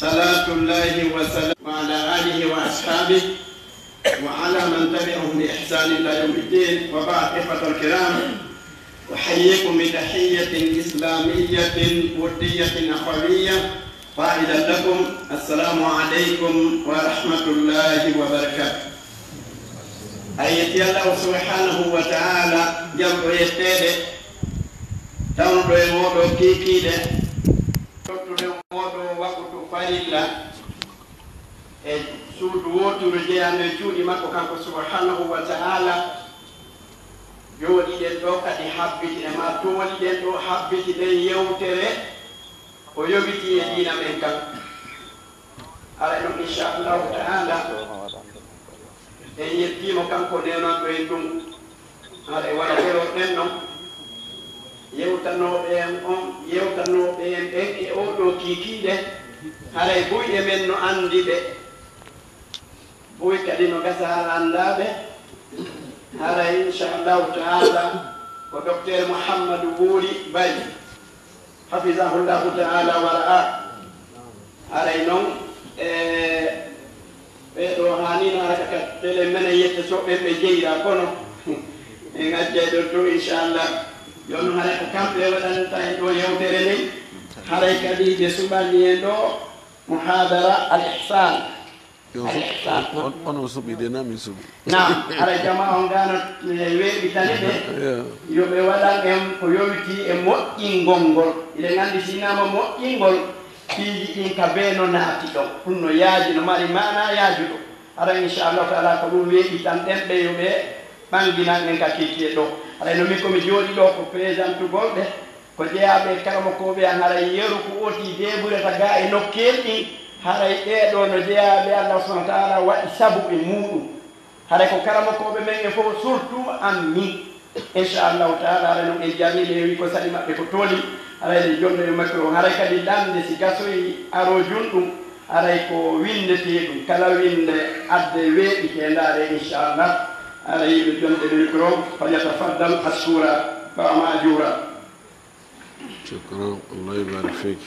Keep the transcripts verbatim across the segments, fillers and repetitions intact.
صلاة الله وسلامه على آله وأصحابه وعلى من تبعهم بإحسان إلى يوم الدين، وبعد، إخوة الكرام، أحييكم بتحية إسلامية ودية أخوية قائلا لكم: السلام عليكم ورحمة الله وبركاته. A yetti Allahu subhanahu wa ta'ala, jamɗo yetteede, tawnuɗo e mooɗo kiikiiɗe, tottude e mooɗo wakutu farilla, e suudu wooturu jeyaano e cuuɗi makko kanko subhanahu wa ta'ala. Jooɗiɗen ɗo kadi habbitine, ma tooliɗen ɗo habbitinen yewtere ko yowiti e diina men kan. Haray noon, inchallahu ta'ala, en yettiimo kanko neenanɗo en ɗum. Haray wano keroɗen noon, yewtanooɓe en on, yewtanooɓe en ɓen e oo ɗoo kiikiiɗe, haray buy e men no anndi ɓe, buy kadi no gasa hara anndaa ɓe. Haray, inchallahu ta'ala, ko Docteur Mouhamadou Wuri Bari, hafizahullahu ta'ala wa ra'a. Haray noon, e ɓee ɗoo haaniino hara ka tele menen yette so ɓen ɓe jeyra, kono en accay ɗon to, inchallah. Jooni noon, haray ko kamɓe waɗanta en ɗoo yewtere nden. Haray kadi ɓe suɓani en ɗoo muhadara Al Ihsan. Yo, Al Ihsan. On, on o suɓi de, na min suɓi. Naam, haray jamaa on gano, e, weeɓitani ɓe. Yo. Yo ɓe waɗan en ko yowiti e moƴƴingol ngol. Iɗen anndi si innama moƴƴingol, piiji ɗin ka bee no naati ɗon. Ɗum no yaaji, no mari maana yaajuɗo. Haray, inchallahu ta'ala, ko ɗum weeɓitanɗen ɓe, yo ɓe ɓanginan en ka kiikiiɗe ɗoo. Haray no min ko mi jooɗi ɗoo ko présentugol ɓe, ko jeyaaɓe e karamokooɓe an. Haray yeru ko oti deeburata gaa e nokkeel ɗin, haray ɓee ɗoo no jeyaaɓe Allah subhanahu wa ta'ala waɗi sabu e muuɗum. Haray ko karamokooɓe men e fof, surtout an min. Inchallahu ta'ala, haray noon en jarnii ɓe, wi ko sali maɓɓe ko tooli. Haray nde jonɗo e makko o, haray kadi lande si gasoyi arojun ɗum, haray ko winndetee ɗum. Kala winnde adde weeɓi he ndaare, inchallah. Haray ɓe jonɗe ɓe micro, falyatafaddal mashkura wa ma'jura. Shukran. Allah yubarik fik.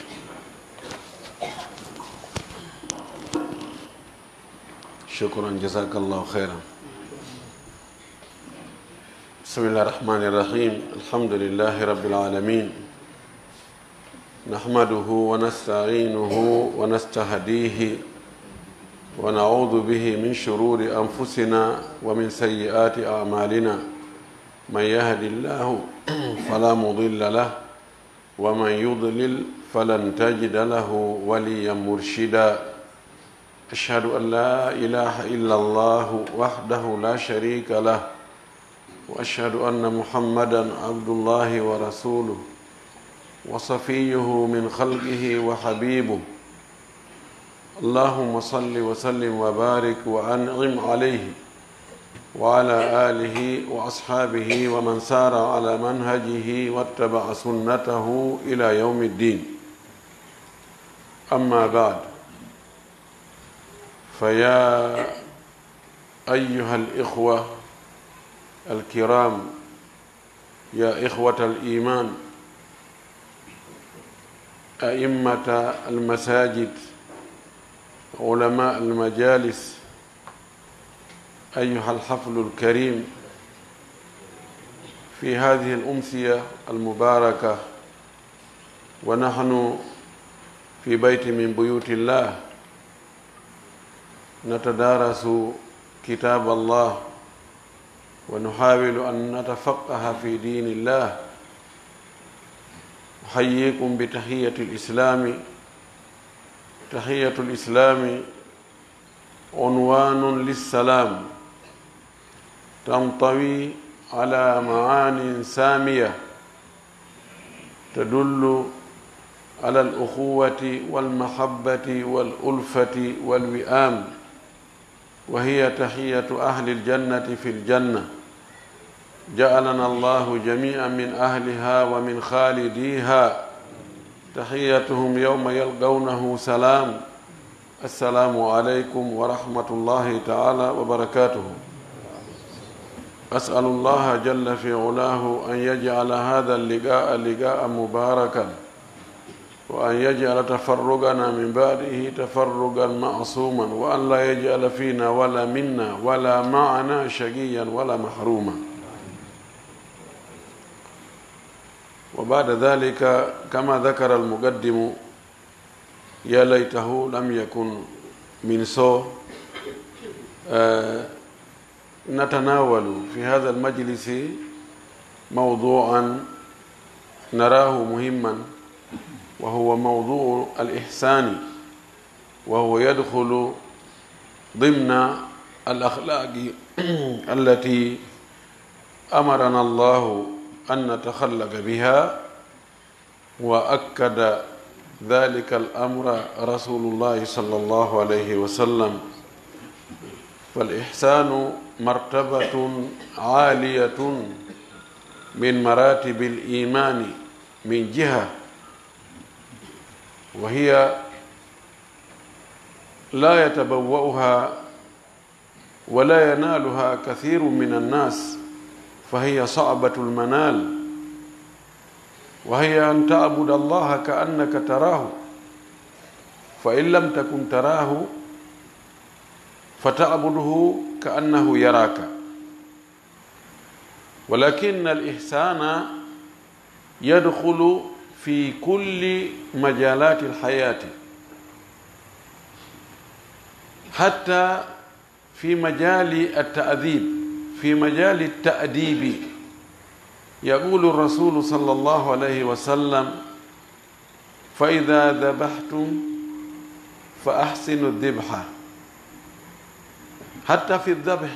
Shukran, jazakallahu khairan. بسم الله الرحمن الرحيم. الحمد لله رب العالمين. نحمده ونستعينه ونستهديه ونعوذ به من شرور أنفسنا ومن سيئات أعمالنا. من يهد الله فلا مضل له ومن يضلل فلن تجد له وليا مرشدا. أشهد أن لا إله إلا الله وحده لا شريك له، وأشهد أن محمدا عبد الله ورسوله وصفيه من خلقه وحبيبه. اللهم صل وسلم وبارك وأنعم عليه وعلى آله وأصحابه ومن سار على منهجه واتبع سنته إلى يوم الدين. أما بعد، فيا أيها الإخوة الكرام، يا إخوة الإيمان، أئمة المساجد، علماء المجالس، أيها الحفل الكريم، في هذه الأمسية المباركة ونحن في بيت من بيوت الله، نتدارس كتاب الله ونحاول أن نتفقه في دين الله. أحييكم بتحية الإسلام. تحية الإسلام عنوان للسلام، تنطوي على معان سامية تدل على الأخوة والمحبة والألفة والوئام، وهي تحية أهل الجنة في الجنة. جعلنا الله جميعا من أهلها ومن خالديها. تحيتهم يوم يلقونه سلام. السلام عليكم ورحمة الله تعالى وبركاته. أسأل الله جل في علاه أن يجعل هذا اللقاء لقاء مباركا، وأن يجعل تفرقنا من بعده تفرقا معصوما، وأن لا يجعل فينا ولا منا ولا معنا شقيا ولا محروما. وبعد ذلك، كما ذكر المقدم، يا ليته لم يكن من سوء، آه، نتناول في هذا المجلس موضوعا نراه مهما، وهو موضوع الإحسان، وهو يدخل ضمن الأخلاق التي أمرنا الله أن نتخلق بها، وأكد ذلك الأمر رسول الله صلى الله عليه وسلم. فالإحسان مرتبة عالية من مراتب الإيمان من جهة، وهي لا يتبوأها ولا ينالها كثير من الناس، فهي صعبة المنال، وهي أن تعبد الله كأنك تراه، فإن لم تكن تراه فتعبده كأنه يراك. ولكن الإحسان يدخل في كل مجالات الحياة، حتى في مجال التأديب، في مجال التأديب. يقول الرسول صلى الله عليه وسلم: فإذا ذبحتم فأحسنوا الذبحة. حتى في الذبح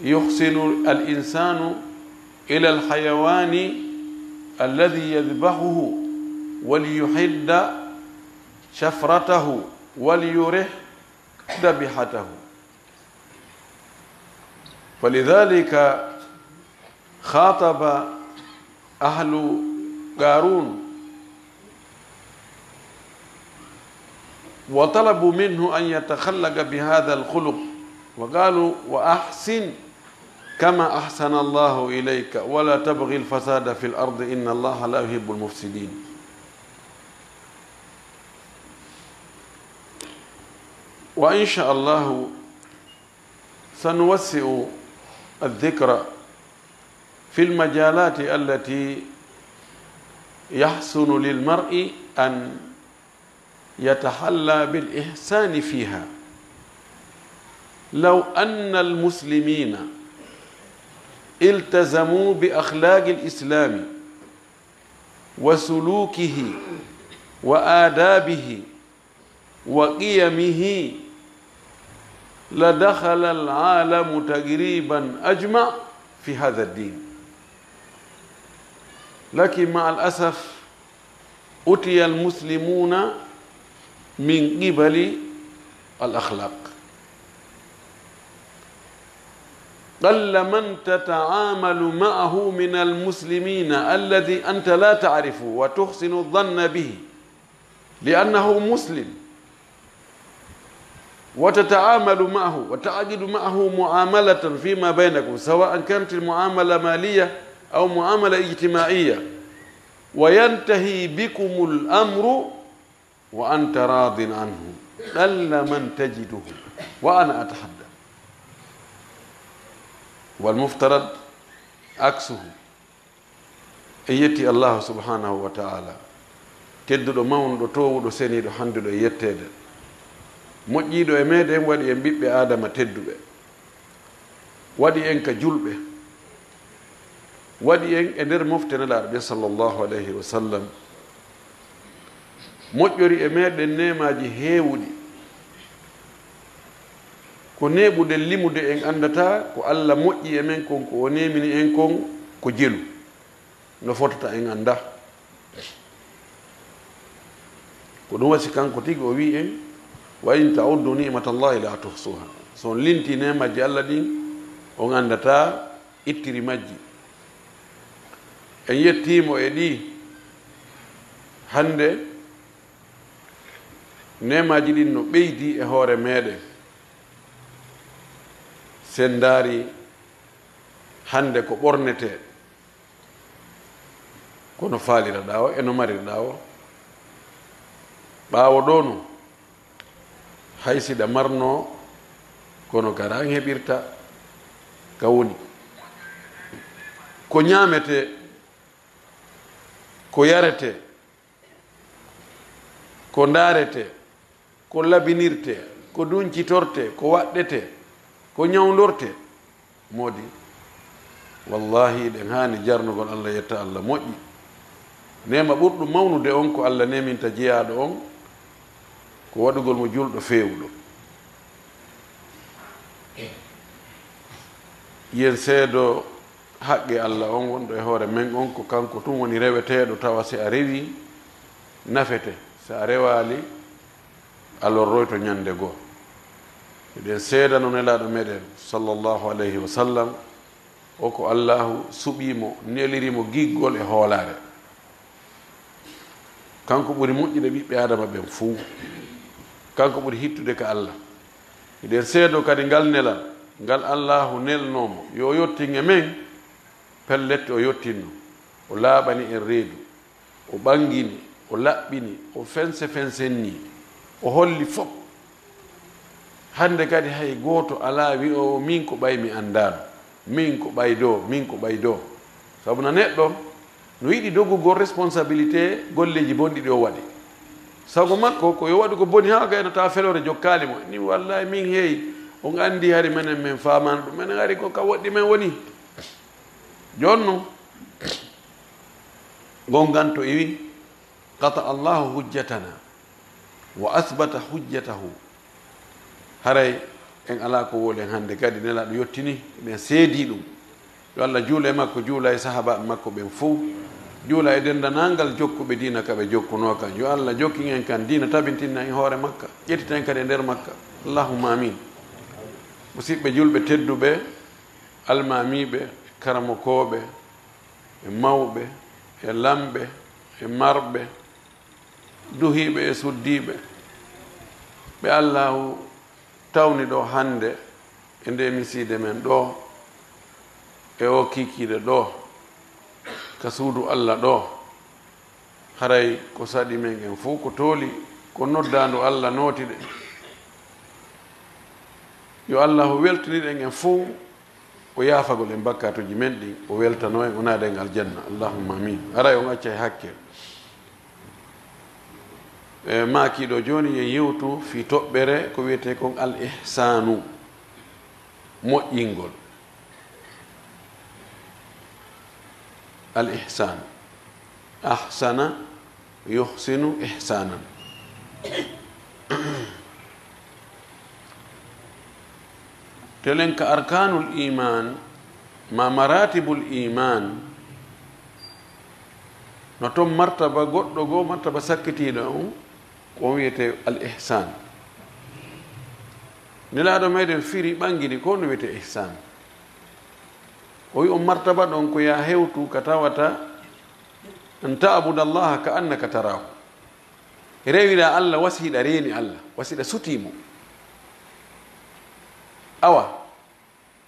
يحسن الإنسان إلى الحيوان الذي يذبحه، وليحد شفرته وليرح ذبيحته. فلذلك خاطب أهل قارون وطلبوا منه أن يتخلق بهذا الخلق، وقالوا: وأحسن كما أحسن الله إليك ولا تبغ الفساد في الأرض إن الله لا يحب المفسدين. وإن شاء الله سنوسع الذكر في المجالات التي يحسن للمرء أن يتحلى بالإحسان فيها. لو أن المسلمين التزموا بأخلاق الإسلام وسلوكه وآدابه وقيمه لدخل العالم تقريبا أجمع في هذا الدين. لكن مع الأسف أتي المسلمون من قبل الأخلاق. قل من تتعامل معه من المسلمين الذي أنت لا تعرفه وتحسن الظن به لأنه مسلم، وتتعامل معه وتعقد معه معاملة فيما بينكم، سواء كانت المعاملة مالية أو معاملة اجتماعية، وينتهي بكم الأمر وأنت راض عنه، قل من تجده، وأنا أتحدى. والمفترض عكسه. En yetti Allahu subhanahu wa ta'ala, tedduɗo, mawnuɗo, toowuɗo, seniiɗo, handuɗo e yetteede, moƴƴiiɗo e meeɗen, waɗi en ɓiɓɓe Aadama tedduɓe, waɗi en ka julɓe, waɗi en e nder mofte Nelaaɗo ɗen sallallahu alayhi wa sallam, moƴƴori e meeɗen neemaaji heewuɗi. Ko neeɓuɗen limude en anndataa ko Alla moƴƴi e men kon, ko o neemini en kon ko jelu, no fotata en anndaa. Ko ɗum waɗi kanko tigi o wi'i en: "Wa in ta'uddu ni'matallahi la tuhsuha." So on lintii neemaaji Alla ɗin, on anndataa ittiri majji. En yettii mo e ɗii. Hannde, neemaaji ɗin no ɓeydii e hoore meeɗen. Si en ndaarii hannde ko ɓornetee, Kono faaliraɗaa o e no maririɗaa o. Ɓaawo ɗoo no, hay siɗa marnoo, kono ka ran heɓirta ka woni. Ko ñaametee, ko yaretee, ko ndaaretee, ko labinirtee, ko duncitortee, ko waɗɗetee, ko ñawndortee. Moodi, wallaahi, eɗen haani jarnugol Allah, yetta Allah moƴƴi. Neema ɓurɗo mawnude on ko Allah neeminta jeyaaɗo on, ko waɗugol mo julɗo feewuɗo. Yen seedo haqqe Allah on wonɗo e hoore men on, ko kanko tun woni reweteeɗo, tawa si a rewii, nafete, si a rewaali, a lorroyto ñande goo. Miɗen seedano Nelaaɗo meɗen, sallallahu alayhi wa sallam, o ko Allaahu suɓii mo, neliri mo giggol e hoolaare. Kanko ɓuri moƴƴude ɓiɓɓe Aadama ɓen fuu. Kanko ɓuri hittude ka Allah. Miɗen seedo kadi ngal nelal, ngal Allaahu nelnoo mo, yo o yottin e men, pellet o yottinno. O laaɓani en reedu. O ɓangini, o laɓɓini, o fense fensennii, o holli fof. Hannde kadi hay gooto alaa wi'oowo, "Min ko ɓay mi anndaano, min ko ɓay doo, min ko ɓay doo." Sabu na neɗɗo no yiɗi dogugol responsabilité golleeji bonɗi ɗi o waɗi. Sago makko ko yo waɗu ko boni haa gayno tawa feloore jokkaali mo. Ni, "Wallahi min heeyi, on anndi hari menen min faamaano ɗum, menen hari ko ka woɗɗi men woni." Jooni non, gonganto iwi, "Qata Allahu hujjatana wa asbata hujjatahu." Haray en alaa ko woolen hannde kadi, Nelaaɗo yottini, eɗen seedii ɗum. Yo Allah juula e makko, juula e sahaabaaɓe makko ɓen fof, juula e denndanangal jokkuɓe diina ka ɓe jokkunoo kan. Yo Allah jokkin en kan diina, tabintinna en hoore makka, ƴettita en kadi e nder makka. Allahumma amin. Musiɓɓe julɓe tedduɓe, almaamiiɓe, karamokooɓe, e mawɓe, e lamɓe, e marɓe, duhiiɓe e suddiiɓe, ɓe Allaahu tawni ɗoo hannde e ndee misiide men ɗoo, e oo kiikiiɗe ɗoo, ka suudu Alla ɗoo. Haray ko saɗi men en fof ko tooli, ko noddaandu Alla nooti ɗe. Yo Allaahu weltinir en en fof, o yaafagol en bakkaatuuji men ɗin, o weltanoo en, o naada en aljanna. Allahumma amin. Haray on accay hakke. E maakiiɗo jooni, en yewtu fii toɓɓere ko wiyetee kon al ihsaanu, moƴƴingol. Al ihsaan. Ahsana yuhsinu ihsaanan. Telen ka arkaanul iimaan, ma maratibul iimaan, no ton martaba goɗɗo goo, martaba sakkitiiɗo on, ko on wiyetee al ihsaan. Nelaaɗo meɗen firi ɓangini ko no wiyetee ihsaan. O wi on martaba ɗon ko yaa hewtu ka tawata an ta'buda Allaha ka annaka taraahu. Rewira Alla wasi hiɗa reeni Alla, wasi hiɗa sutii mo. Awa,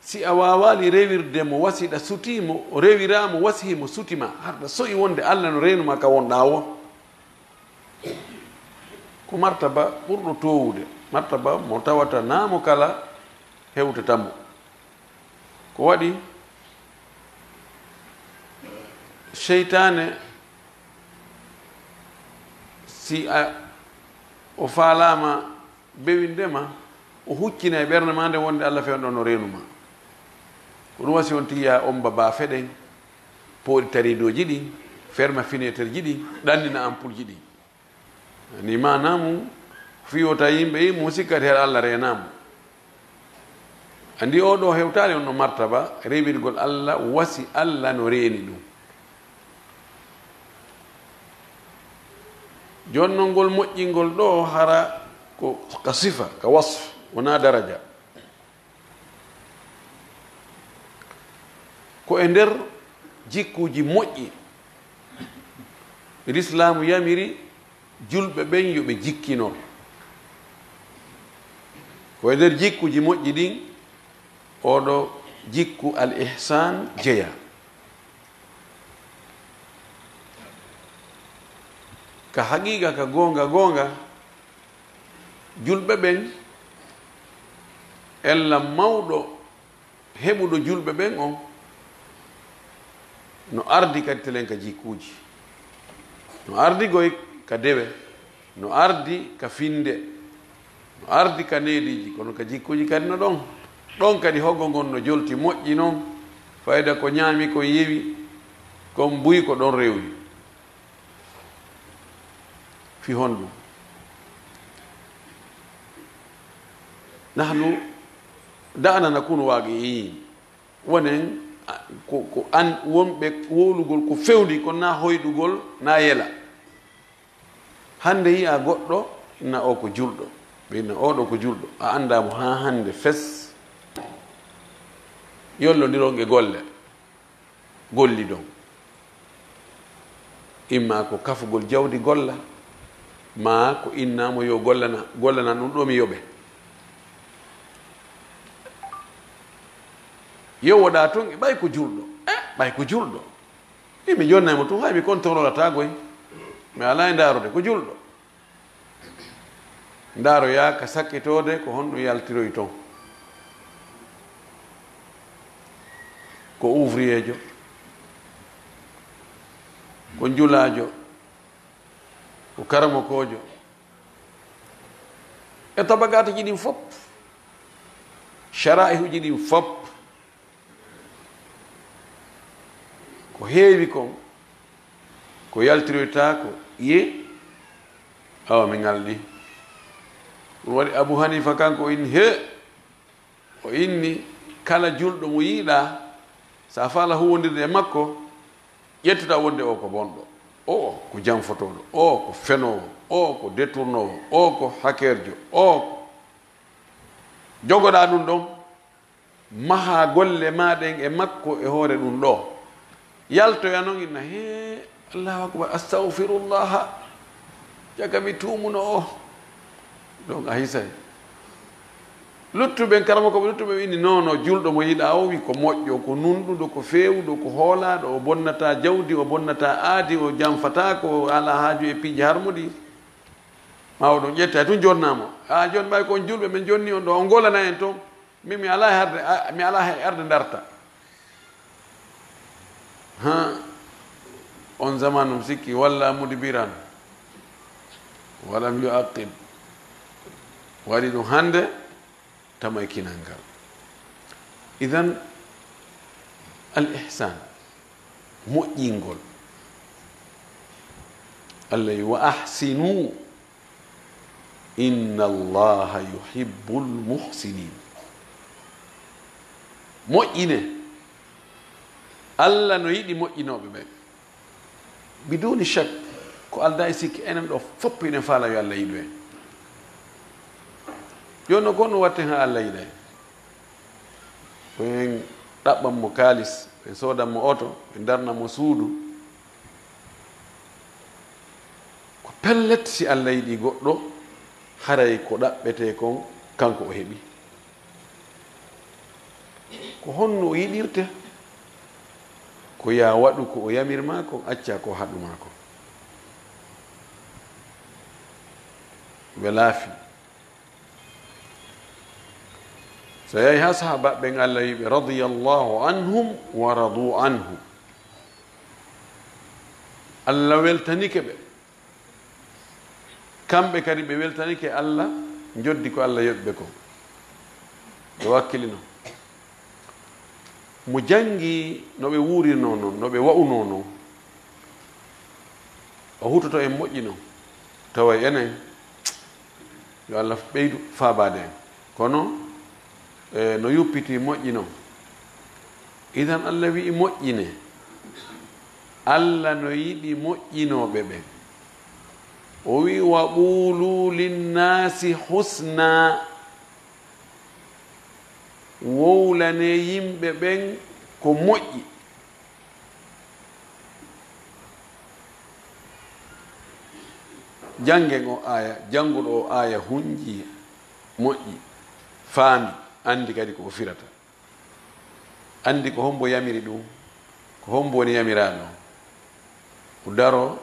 si a waawaali rewirde mo wasi hiɗa sutii mo, rewira mo wasi himo suti ma, harɗa so'i wonde Alla no reenu ma ka wonɗaa woo. Ko martaba ɓurɗo toowude, martaba mo tawata naa mo kala hewtata mo. Ko waɗi seytaane, si a, o faalaama bewinde ma, o huccina e ɓernde ma nde wonde Alla fewndo no reenu ma. Ko ɗum wasi on tiya omba baafe ɗen, pooɗi tariidooji ɗin, ferma fineeterji ɗin, ɗannina ampulji ɗin. Ni maanaa mum, fii wota yimɓe yi mum sikkati hara Alla reenaa mo. Anndi oo ɗoo hewtaali on no martaba, rewirgol Alla wasi Alla no reeni ɗum. Jooni non ngol moƴƴingol ɗoo hara ko ka sifa, ka wasf, wonaa daraja. Ko e nder jikkuuji moƴƴi Lislaamu yamiri julɓe ɓen yo ɓe jikkinor. Ko e nder jikkuuji moƴƴi ɗin, oo ɗoo jikku al ihsaan jeyaa. Ka haqiiqa, ka goonga goonga, julɓe ɓen, ella mawɗo heɓuɗo julɓe ɓen on, no ardi kadi telen ka jikkuuji, no ardi goy ka dewe, no ardi ka finde, no ardi ka neediiji, kono ka jikkuuji kadi no ɗon. Ɗon kadi hoggo ngon no jolti moƴƴi non, fayda ko ñaami kon yewi, kon buy ko ɗon rewri. Fi honɗum? Nahnu da'ana nakunu waqi'in. Wonen, a, ko, ko an, wonɓe wowlugol ko fewndi, kono na hoyɗugol, na yela. Hannde yi'a goɗɗo, na o ko julɗo. Ɓe na oɗo ko julɗo. A anndaa mo haa hannde fes. Yollondiron e golle. Gollidon. Imma ko kafugol jawdi golla, ma ko inna mo yo gollana, gollana ɗum ɗo mi yoɓe. Yo woɗa tun, ɓay ko julɗo. Eh, ɓay ko julɗo. Imi jonnay mo tun, hay mi contrôlata goy. Mi ala e ndarude, ko julɗo. Ndaroya ka sakkitoode ko honɗum yaltiroy ton. Ko ouvrier jo, ko njulaajo, ko karamokoojo. E tabagaatuji ɗin fop, shara'ihuji ɗin fop, ko heewi kon, ko yaltiroyta ko, ye, awa mi ngalɗi. Ɗum waɗi Abu Hanifa kanko o inni, he, o inni, kala julɗo mo yiɗa, sa faala huwondirde e makko, ƴettuɗa wonde o ko bonɗo, o ko janfotooɗo, o ko fenoowo, o ko détournoowo, o ko hakerjo, o ko jogoɗa ɗum ɗon. Maha golle ma ɗen e makko e hoore ɗum ɗo. Yaltoya non inna, he, Allahu akbar, astagfirullaha. Caka mi tumuno o. Donc a hisay. Luttuɓen, karamoko ɓe luttuɓe ɓe inni, non, non, julɗo mo yiɗa o wi ko moƴƴo, ko nunɗuɗo, ko feewuɗo, ko hoolaɗo, o bonnata jawdi, o bonnata aadi, o janfata, ko ala haaju e piiji harmuɗi. Ma o ɗum ƴetta tun jonnamo. A joni ɓay ko on julɓe men jonni on ɗo, on golana en ton. Min mi alaa e arde, a, mi alaa e arde darta. Ha, on zamanu mi sikki walla mudbiran. Walam yu'aqqib. Waɗi ɗum hannde, tama e kinal ngal. Idan, al ihsan, moƴƴingol. Allah wi, "Wa ahsinu, inna Allaha yuhibbul muhsinin." Moƴƴine. Allah no yiɗi moƴƴinooɓe ɓen. Biduni shak, ko aldaa e sikki, enen ɗo fof hiɗen faala yo Allah yiɗu en. Jooni noon, ko honno waɗten haa Allah yiɗa en? Ko en ɗaɓɓan mo kaalis, en soodan mo oto, en darnan mo suudu. Ko pellet, si Allah yiɗi goɗɗo, haray ko ɗaɓɓetee kon, kanko o heɓi. Ko honno o yiɗirte? Ko yaa waɗu ko o yamir maa kon, acca ko o haɗu maa kon. Ɓe laafi. So yahi haa sahaabaaɓe ɓen, Allah wi'i ɓe, "Radiyallahu anhum wa radu anhu." Allah weltanike ɓe. Kamɓe kadi ɓe weltanike Allah, njoddi ko Allah yoɓi ɓe kon. Ɓe wakkilino. Mo janngi no ɓe wuurirnoo non, no ɓe wa'unoo non, o hutoto en moƴƴi non. Tawa enen, yo Allah ɓeydu faabaade en. Kono, e, no yuppiti moƴƴi non. Idan Allah wi'i moƴƴine. Allah no yiɗi moƴƴinooɓe ɓen. O wi'i, "Wa qulu linnaasi husna." Wowlanee yimɓe ɓen ko moƴƴi. Janngen o aaya, jannguɗo o aaya hunji moƴƴi, faami, anndi kadi ko o firata. Anndi ko hombo yamiri ɗum, ko hombo woni yamiraaɗo. O daro,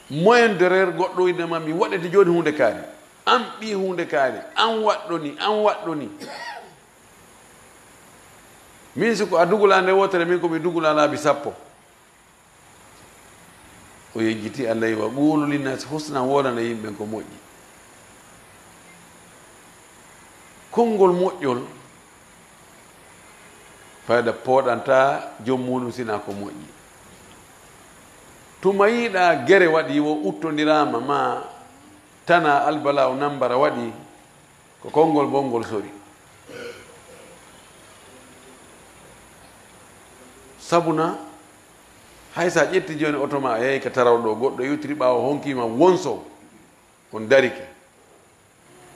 Moyen d'erreur goɗɗo winnde ma, mi waɗete jooni huunde kaari. An ɓii huunde kaari, an waɗɗo ni, an waɗɗo ni. Min si ko a dugulaa nde wootere, min ko mi dugulaa laabi sappo. O yejjiti, Allah yi wa qulu linnasi husna, wolana yimɓe ko moƴƴi. Konngol moƴƴol, fayda pooɗanta joom muɗum sina ko moƴƴi. Tuma yiɗa gere waɗi wo uttondirama ma tana albala o nambara waɗi, ko konngol bongol sori. Sabuna, hay sa ƴetti jooni oto ma a yahi ka tarawɗo, goɗɗo iwtiri ɓaawo honkima wonso, on darike.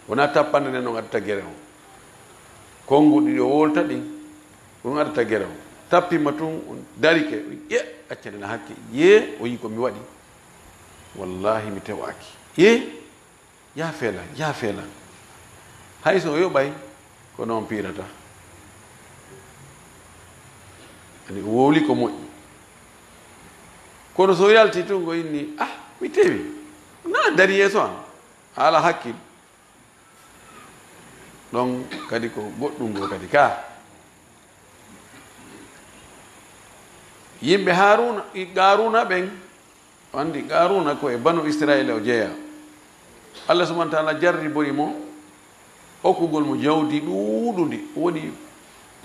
Wona tappande nden on addata gere on. Konnguɗi ɗi o wolta ɗin, on addata gere on. Tappima tun, on darike, on ƴe, accane na hakke. Ye, o yi ko mi waɗi. Wallahi mi tewaki. Ye, ya felan, ya felan. Hay so o yoɓay, ko non piirata. Ani o wowli ko moƴƴi. Kono so yalti tun ko inni, ah, mi tewi. Na dari yeeso an. Haala hakkil. Ɗon kadi ko goɗɗum ngo kadi ka. Yimɓe Haaruna, Qaaruna ɓen, o anndi Qaaruna ko e banu Israila o jeyaa. Allah subhanahu wa taala jarribori mo, okkugol mo jawdi ɗuuɗundi. O woni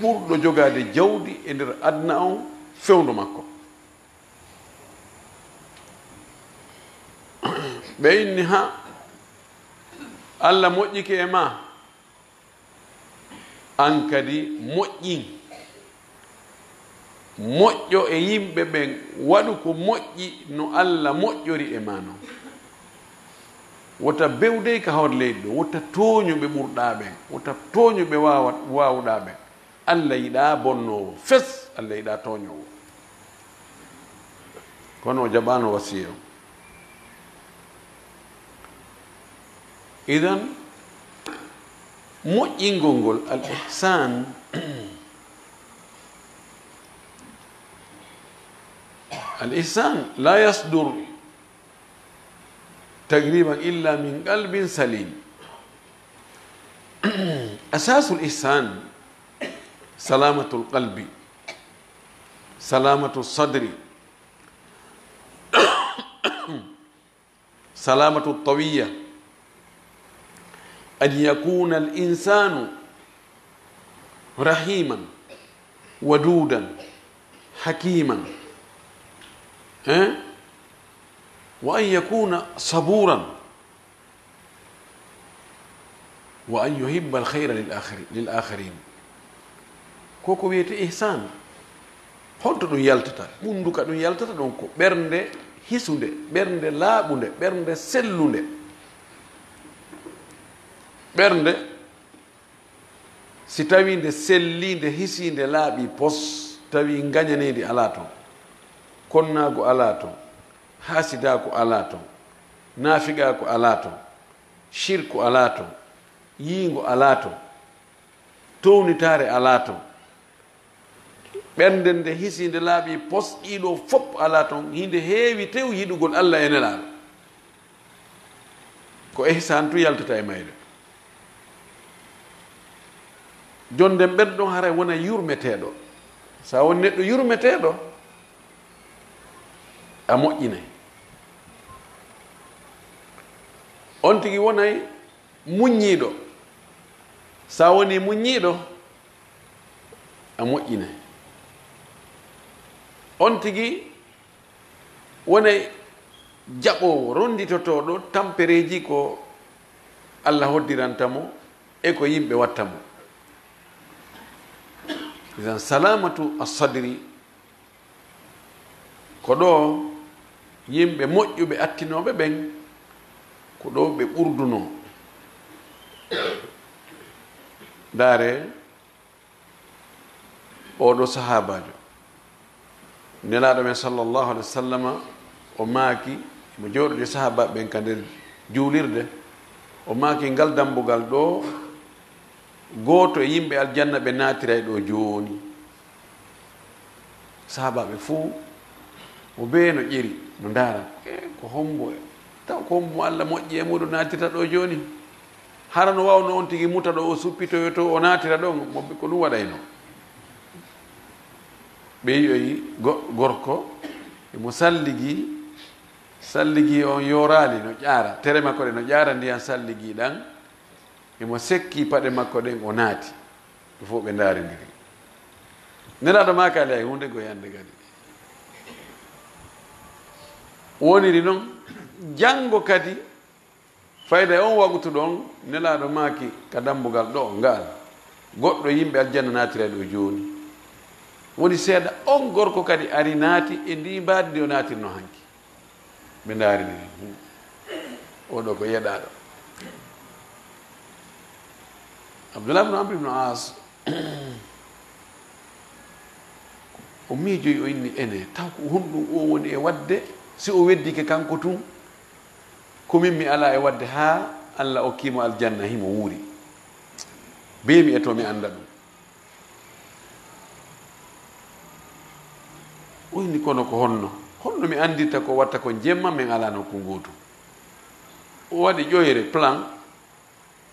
ɓurɗo jogaade jawdi e nder aduna on fewndo makko. Ɓe inni, ha, Allah moƴƴike e ma, an kadi moƴƴin. Moƴƴo e yimɓe ɓen, waɗu ko moƴƴi no Allah moƴƴori e ma non. Wota bewdey ka hoore leydi ɗo, wota tooñu ɓe ɓurɗaa ɓen, wota tooñu ɓe waawa-, waawuɗaa ɓen. Allah yiɗaa bonnoowo fes, Allah yiɗaa tooñoowo. Kono o jaɓaano wasiya on. Idan, moƴƴingol ngol, al ihsan, al ihsan la yasdur taqriban illa min qalbin salim. Asasul ihsan salamatul qalbi, salamatul sadri, salamatul tawiya, an yakuna al insanu rahiman, wadudan, hakiman, eh? Wa an yakuna saburan, wa an yuhibba al khayra lil akhari-, lil akharin. Ko ko wiyete ihsan. Honto ɗum yaltata? Ɓunndu ka ɗum yaltata ɗon ko ɓernde hisunde, ɓernde laaɓunde, ɓernde sellunde. Ɓernde, si tawi nde selli, nde hisi, nde laaɓi pos, tawi ngañaneedi alaa ton, konnaagu alaa ton, haasidaagu alaa ton, naafiqaagu alaa ton, shirku alaa ton, yiingo alaa ton, townitaare alaa ton. Ɓernde nde hisi, nde laaɓi pos, ɗiɗo fof alaa ton, hinde heewi tew yiɗugol Allah e Nelaaɗo. Ko ihsan tu yaltata e mayre. Jonden ɓerɗe ɗon haray wona yurmeteeɗo. Sa woni neɗɗo yurmeteeɗo, a moƴƴinay. On tigi wonay muññiiɗo. Sa woni muññiiɗo, a moƴƴinay. On tigi wonay jaɓoowo, ronditotooɗo tampereeji ko Allah hoddiranta mo e ko yimɓe watta mo. Idan salamatu as-sadri, ko ɗo yimɓe moƴƴuɓe attinooɓe ɓen, ko ɗo ɓe ɓurdunoo. Ndaare, oɗo sahaabaajo, Nelaaɗo men sallallahu alaihi wa sallama, o maaki, mo jooɗoɗi sahaabaaɓe ɓen ka nder juulirde, o maaki, ngal dambugal ɗo, gooto e yimɓe aljanna ɓe naatiray ɗo jooni. Sahaabaaɓe fuu, mo bee no ƴeri. No ndaara, "Eh, ko hombo, taw ko hombo Allah moƴƴi e muɗum naatirta ɗo jooni? Hara no waawno on tigi muta ɗo, o suppitoyo to, o naatira ɗon?" Mo ɓe ko ɗum waɗayno. Ɓe yi'oyi go-, gorko, emo salligi, salligi on yooraali no ƴaara, tere makko ɗe no ƴaara ndiyan salligi ɗan, emo sekki paɗe makko ɗen, o naati. Ɓe fof ɓe ndaarindiri. Nelaaɗo maakaali hay huunde, ko yande kadi. Woniri noon, janngo kadi, fayda e on waqtu ɗon, Nelaaɗo maaki ka dambugal ɗo ngal, goɗɗo yimɓe aljanna naatiray ɗo jooni. Woni seeɗa, on gorko kadi ari naati e ndii mbaadi ndi o naatirno hanki. Ɓe ndaari ni, "Hmm, oɗo ko yeɗaaɗo." Abdullah ibn Amr ibn As, o miijoyi, o inni, "Ene, taw ko honɗum o woni e waɗde? Si o weddike kanko tun, ko min mi alaa e waɗde haa Allah okkii mo aljanna, himo wuuri. Bee mi eto mi annda ɗum." O inni, "Kono ko honno? Honno mi anndirta ko watta kon jemma men alaa nokku ngootu?" O waɗi ƴoyre, plan.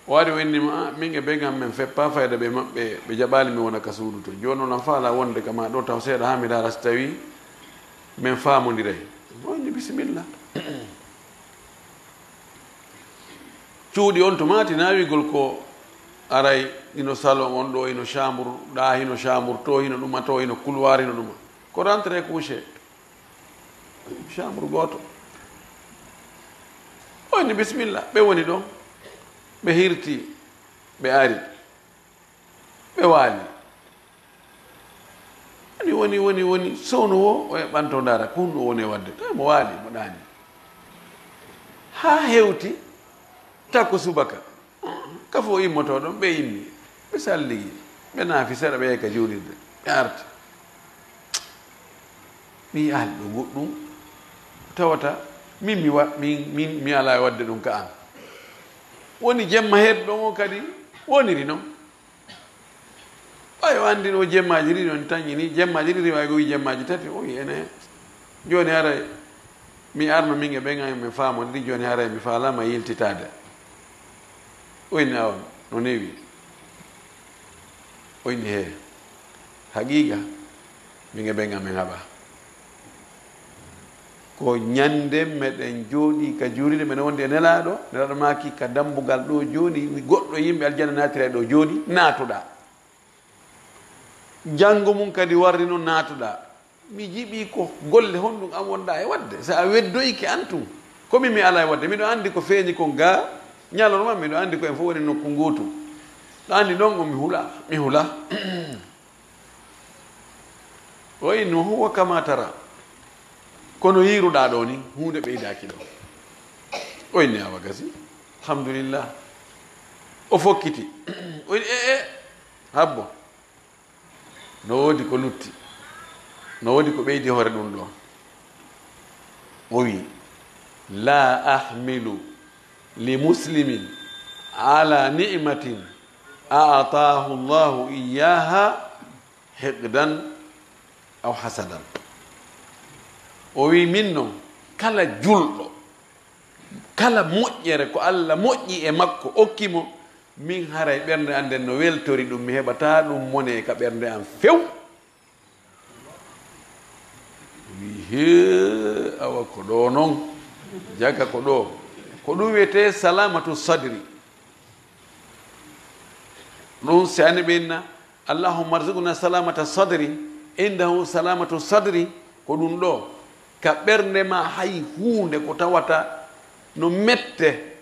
O ari, o inni ma, "Ah, min e ɓeyngu am men feppaa fayda ɓe maɓɓe, ɓe jaɓaali mi wona ka suudu to. Jooni non, an faalaa wonde ka maa ɗo taw seeɗa haa mi ndaara si tawii men faamondiray?" O inni, "Bisimilla." Cuuɗi on tuma tinaa wi'ugol ko aray hino salon on ɗo, hino chambre ɗa, hino chambre to, hino ɗuma to, hino couloir, hino ɗuma. Ko rentrée couchée. Chambre gooto. O inni, "Bisimilla." Ɓe woni ɗon. Ɓe hirti. Ɓe ari. Ɓe waali. Woni, woni, woni, woni. Sowno wo, o eɓɓanto ndaara, ko honɗum o woni e waɗde. Tawi mo waali, mo ɗaani. Haa hewti takko subaka. Ka fof immotoo ɗon, ɓe immi. Ɓe salligi. Ɓe naafi seeɗa, ɓe yahi ka juulirde. Ɓe arti. Mi yi'aali ɗo goɗɗum. Tawata min mi wa-, min, min mi alaa e waɗde ɗum ka an. Woni jemma heeduɗo on o kadi woniri non. Ɓay o anndi ɗo jemmaaji ɗiɗi on taƴi ni, jemmaaji ɗiɗi, waay ko wi jemmaaji tati, o wi ene. Jooni haray mi arno min e ɓen an mi faamondiri, jooni haray mi faalaama yiltitaade. O inni awa no newi. O inni hee, haqiiqa, min e ɓen an min haɓa. Ko ñande meɗen jooɗii ka juulirde, meɗen wondi e Nelaaɗo, Nelaaɗo maaki ka dambugal ɗo jooni, goɗɗo e yimɓe aljanna naatiray ɗo jooni, naatuɗaa. Janngo mum kadi warri noon, naatuɗaa. Mi jiɓii ko golle honɗum an wonɗaa e waɗde, so a weddoyike an tun. Ko min mi alaa e waɗde, miɗo anndi ko feeñi kon gaa, ñalorma, miɗo anndi ko en fof woni nokku ngootu. Ɗo anndi ɗon o mi hula, mi hula. O inni, "Huwa kama tara." Kono yiiruɗaa ɗo ni, huunde ɓeydaaki ɗo. O inni, "Awa gasi, alhamdulillah." O fokkiti. O inni, "E, e, habbo. No woodi ko lutti. No woodi ko ɓeydi hoore ɗum ɗo." O wi, "La ahmilu li muslimin ala ni'matin a'tahu Allahu iyyaha hiqdan aw hasadan." O wi, "Min non, kala julɗo, kala moƴƴere ko Allah moƴƴi e makko, okki mo, min haray ɓernde an nden no weltori ɗum, mi heɓataa ɗum mone ka ɓernde an few." Wi, "Hee, awa ko ɗo non, jaga ko ɗo." Ko ɗum wiyetee salamatu sadri. Ɗum si ani ɓe inna, "Allahumma arzuqna salamata sadri", indahu salamatu sadri, ko ɗum ɗo, ka ɓernde ma hay huunde ko tawata no mette,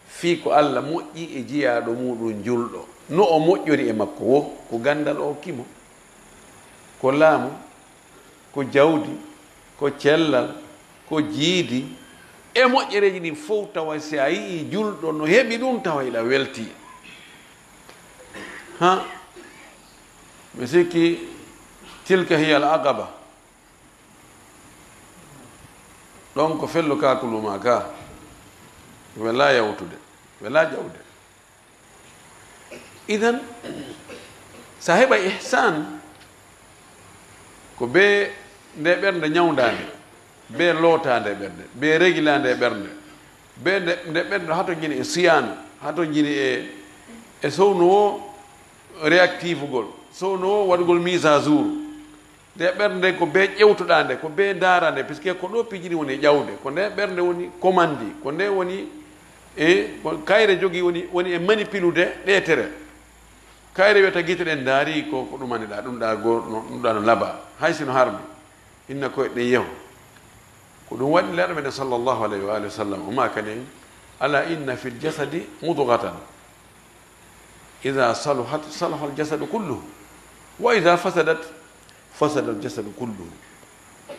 fii ko Allah moƴƴi e jiyaaɗo muuɗum julɗo, no o moƴƴori e makko wo, ko ganndal o okki mo, ko laamu, ko jawdi, ko cellal, ko jiidi, e moƴƴereeji ɗin fow, tawa si a yi'ii julɗo no heɓi ɗum, tawa hiɗa weltii. Ha, mi sikki tilka hiya al aqaba. Ɗon ko fello kaakulu maa kaa, welaa yawtude, welaa jawde. Idan, so a heɓa ihsan, ko bee nde ɓernde ñawndaande. Be lootaande ɓernde, be regilaande ɓernde, be nde, nde ɓernde hato jini e siyaanu, hato jini e, e sowno o réactivegol, sowno o waɗugol mise à jour. Nde ɓernde ko be ƴewtoɗaa nde, ko be ndaara nde, puisque ko ɗo pijiri woni e ƴawde, ko nde ɓernde woni commande, ko nde woni e, ko kayre jogi woni, woni e manipuleede ɗeetere. Kayre wiyata gite ɗen ndaari ko, ko ɗumani ɗa, ɗum ɗa go-, no, ɗum ɗa no laba, hay sino harmi, inna koye ɗen yeho. Ko ɗum waɗi Nelaaɗo meɗen sallallahu alayhi wa alihi wa sallam, o maakani en, "Ala inna fil jasadi mudghatan, idha saluhat, salahal jasadu kulluhu, wa idha fasadat, fasadal jasadu kulluhu,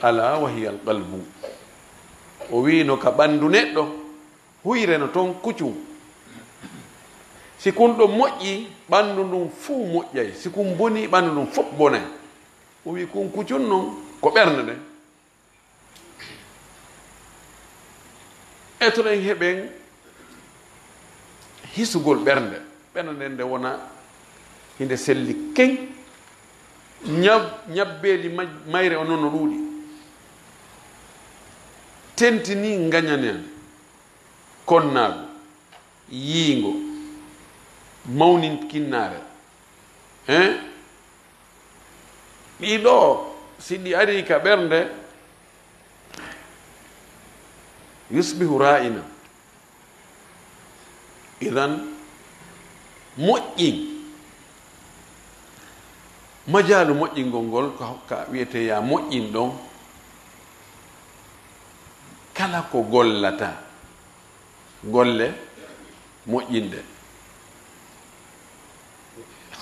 ala wa hiya al qalbu." O wiino ka ɓanndu neɗɗo, huyre no toon kucum. Si kun ɗon moƴƴi, ɓanndu ndun fuu moƴƴay. Si kun bonii, ɓanndu ndun fof bonay. O wii kun kucun non ko ɓernde nden. Etoɗen heɓen hisugol ɓernde. Ɓernde nden nde wona hinde selli keŋ. Ñab-, ñabbeeli maj-, mayre on non no ɗuuɗi. Tentinii ngañanen. Konnaagu, yiingo, mawninkinnaare. Hein? Ɗii ɗoo, si ɗi arii ka ɓernde, yusbihu raa'ina. Idan, moƴƴin. Majaalu moƴƴingol ngol, ko, ka wiyetee yaa moƴƴin ɗon, kala ko gollata. Golle moƴƴinɗe.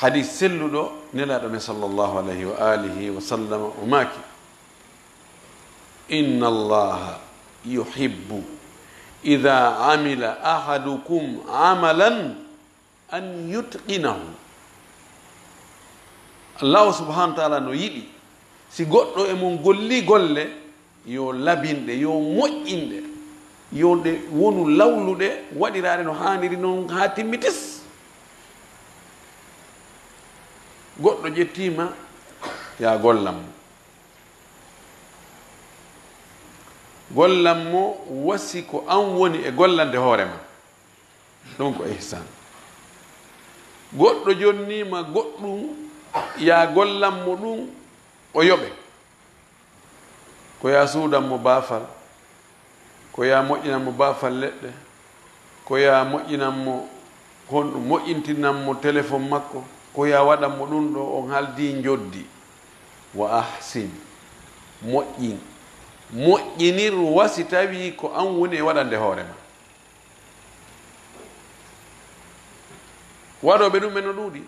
Hadis selluɗo Nelaaɗo men sallallahu alayhi wa alihi wa sallam o maaki, "Inna Allaha yuhibbu idha amila ahadukum amalan an yutqinahu." Allahu subhanahu wa taala no yiɗi si goɗɗo e mon golli golle, yo labinɗe, yo moƴƴinɗe, yo ɗe wonu lawluɗe, waɗiraaɗe no haaniri non haa timmitis. Goɗɗo ƴettiima, yaa gollan mo. Gollan mo wasi ko an woni e gollande hoore ma. Ɗum ko ihsan. Goɗɗo jonniima goɗɗum, yaa gollan mo ɗum, o yoɓe. Ko yaa suudan mo baafal, ko yaa moƴƴinan mo baafal leɗɗe, ko yaa moƴƴinan mo honɗum, moƴƴintinan mo telefon makko, ko yaa waɗan mo ɗum ɗo, on haaldii njoddi. Wa ahsin, moƴƴin. Moƴƴinir wa si tawii ko an woni e waɗande hoore ma. Waɗooɓe ɗum en no ɗuuɗi.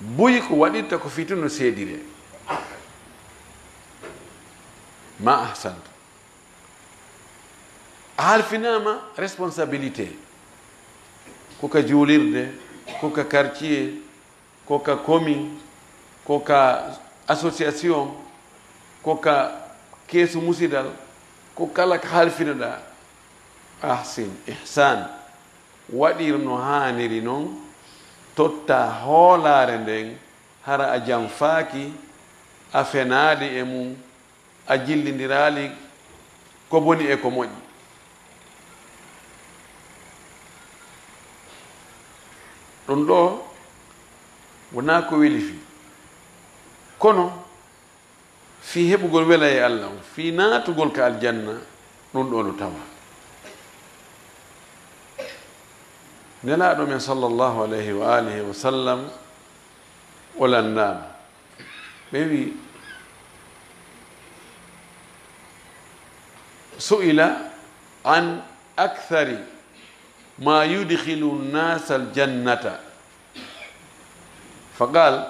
Buy ko waɗirta ko fii tun no seedire. Ma ahsanta. A halfinaama responsabilité. Ko ka juulirde, ko ka quartier, ko ka commune, ko ka association, ko ka keesu musidal, ko kala ka halfinoɗaa, ahsin, ihsan, waɗir no haaniri non, totta hoolaare nden, hara a janfaaki, a fenaali e mum, a jillindiraali ko boni e ko moƴƴi. Ɗum ɗoo wonaa ko weli fii, kono fii heɓugol wela e Allah on, fii naatugol ka aljanna, ɗum ɗoo no tawa. Nelaaɗo men sallallahu alayhi wa alihi wa sallam o lanndaama. Ɓe wi, su'ila an akthari ma yudkhilu nnasa aljannata. Fa qal,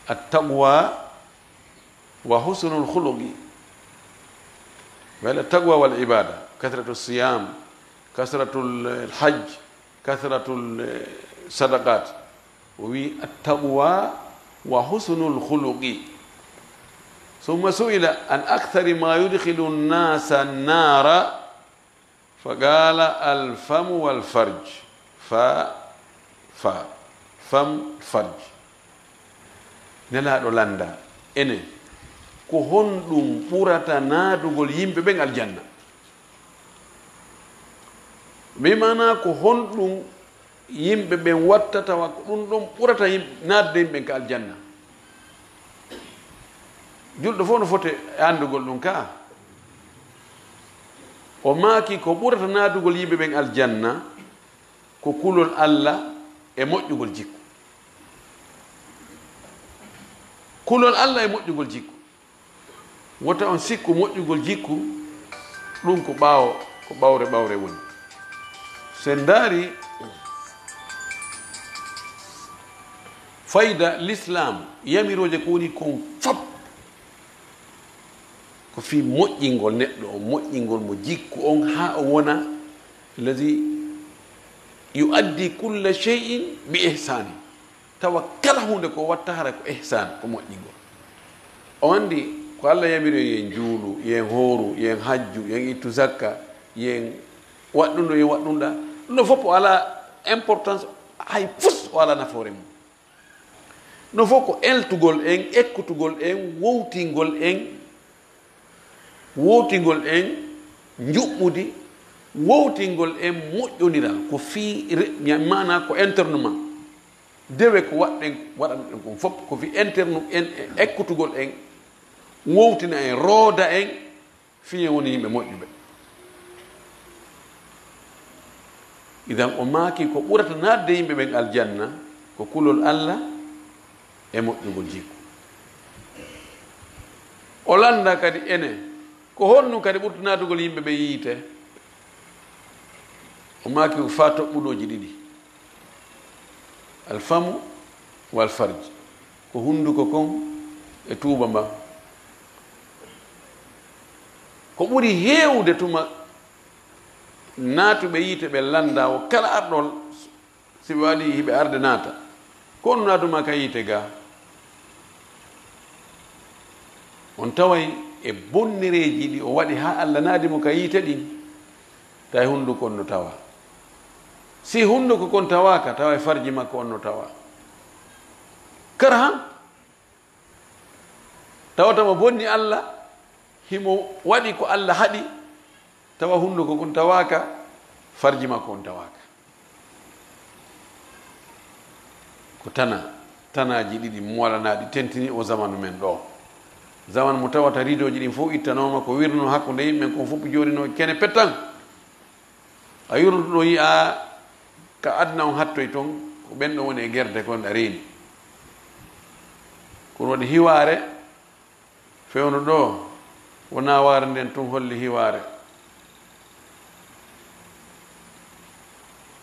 attaqwa wa husnul khuluqi. Wala attaqwa wal ibada, kathratu siyam, kathratu lhajj, kathratu sadaqat. O wi, attaqwa wa husnul khuluqi. Summa su'ila an akthari ma yudkhilu nnasa nnara, fa qala, alfamu wal farj. Fa, fa, fam, farj. Nelaaɗo lannda, Ene, ko honɗum ɓurata naadugol yimɓe ɓen aljanna? Bi maanaa, ko honɗum yimɓe ɓen watta tawa ko ɗum ɗon ɓurata yim-, naatde yimɓe ɓen ka aljanna? Julɗo fof no foti e anndugol ɗum ka. O maaki ko ɓurata naatugol yimɓe ɓen aljanna ko kulol Alla e moƴƴugol jikku. Kulol Alla e moƴƴugol jikku. Wota on sikku moƴƴugol jikku, ɗum ko ɓaawo, ko ɓawre ɓawre woni. So en ndaari fayda l'islam, yamirooje ko woni kon fop, ko fii moƴƴingol neɗɗo on, moƴƴingol mo jikku on, haa o wona allazi yuaddi kulla shay'in bi ihsani. Tawa kala huunde ko watta hara ko ihsan, ko moƴƴingol. O anndi ko Alla yamiri en, yen juulu, yen hooru, yen hajju, yen ittu zakka, yen waɗɗun ɗo, yen waɗɗun ɗa. Ɗum ɗo fof o alaa importance, hay fus o alaa nafoore mum. No fof ko eltugol en, ekkutugol en, wowtingol en, wowtingol en njuɓɓudi, wowtingol en moƴƴondiral, ko fii re-, maanaa ko internement. Dewe ko waɗɗen, waɗanɗen kon fof, ko fii interne en, e ekkutugol en, wowtina en, rooda en, fii en woni yimɓe moƴƴuɓe. Idan o maaki ko ɓurata naatde yimɓe ɓen aljanna ko kulol Alla e moƴƴugol jikku. O lannda kadi ene, ko honɗum kadi ɓurata naatugol yimɓe ɓe yiite? O maaki ko faa toɓɓudooji ɗiɗi, alfamu wal farj, ko hunnduko kon e tuuba mba. Ko ɓuri heewde tuma naatuɓe yiite ɓe lannda o kala arɗo, si ɓe waɗi hiɓe arde naata, ko on naatuma ka yiite ga? On taway e bonnereeji ɗi o waɗi haa Alla naadi mo ka yiite ɗin, tawi hunnduko on no tawa. Si hunnduko kon tawaaka, tawa e farji makko on no tawa. Kara han, tawata mo bonni Alla, himo waɗi ko Alla haɗi, tawa hunnduko kon tawaaka, farji makko on tawaaka. Ko tana, tanaaji ɗiɗi molanaaɗi tentini o zamanu men ɗo. Zamanu mo tawata rideauji ɗin fof ittanooma, ko wirnoo hakkunde yimɓe ɓen kon fof jooɗinoo kene pettan. A yurnoto ɗo yi'a ka aduna on hattoy ton, ko ɓen ɗon woni e gerde kon ɗa reeni. Kono waɗi hiwaare, fewndo ɗo, wonaa waare nden tun holli hiwaare.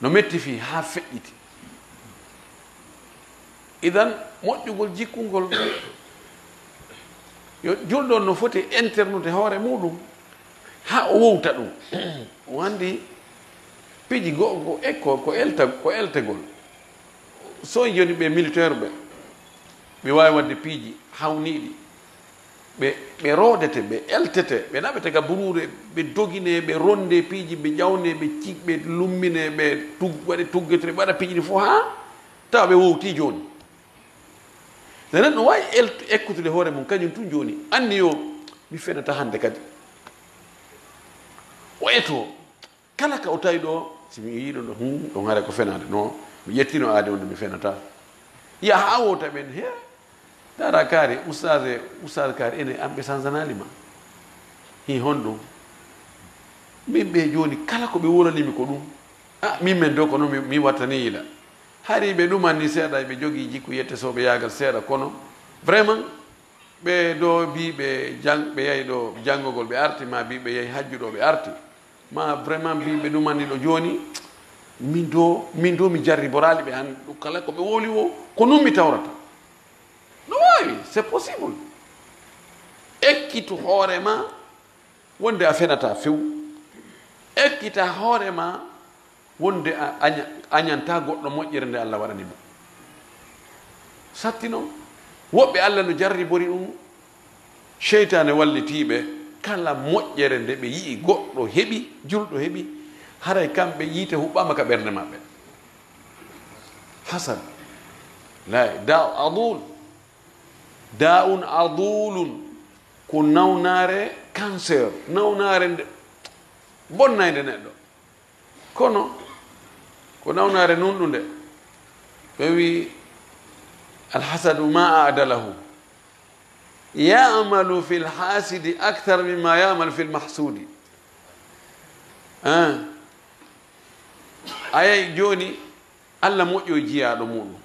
No metti fii haa feƴƴiti. Idan, moƴƴugol jikkungol, yo julɗo on no foti internude hoore muɗum haa o wowta ɗum. O anndi piiji go'o ko ekko, ko elta-, ko eltegol. So jooni ɓe militaire ɓe, ɓe waawi waɗde piiji hawniiɗi. Ɓe, ɓe roodete, ɓe eltete, ɓe naɓete ga buruure, ɓe dogine, ɓe ronde piiji, ɓe ƴawne, ɓe ci-, ɓe lummine, ɓe tug-, waɗe tuggetre, ɓe waɗa piiji ɗi fof haa tawa ɓe wowti jooni. Nde neɗɗo waawi el-, ekkutude hoore mum kañum tun jooni, anni yo mi fenata hannde kadi. O eto. Kala ka o tawi ɗo, si mi yii ɗon ɗo, hum, ɗon hara ko fenaande. No, mi ƴettino aadi on, mi fenata. Yaha a wowta ɓen, he, dara kaari, ustaas e, ustaas kaari, ene, an ɓe sanzanaali ma. Hi, honɗum? Min ɓe jooni, kala ko ɓe wolani mi ko ɗum. A, min men do ko no mi, mi wattani yila. Hari ɓe ɗuman ni seeɗa, ɓe jogii jikku yette sooɓe yaagal seeɗa, kono vraiment, ɓe ɗo mbii ɓe jang-, ɓe yahi ɗo janngogol, ɓe arti, ma mbii ɓe yahi hajju ɗo, ɓe arti. Ma vraiment mbii ɓe ɗumanni ɗo jooni, min do, min do mi jarriboraali ɓe han, ɗum kala ko ɓe wowli wo, ko non mi tawrata. No waawi, c'est possible. Ekkitu hoore ma wonde a fenata few. Ekkita hoore ma wonde a aña-, añanta goɗɗo moƴƴere nde Allah waɗani mo. Satti noon, woɓɓe Allah no jarribori ɗum, seytaane wallitiiɓe, kala moƴƴere nde ɓe yi'i goɗɗo heɓi, julɗo heɓi, haray kamɓe yiite huɓɓaama ka ɓernde maɓɓe. Hasad, lay, da, adul. Da'un adulun, ko nawnaare cancer, nawnaare nde bonnayde neɗɗo. Kono ko nawnaare nunɗunde. Ɓe wi, "Alhasadu ma a'dalahu. Ya'malu fil hasidi akthar mimma ya'malu fil mahsudi." Ah. A yii jooni, Allah moƴƴo jiyaaɗo muɗum,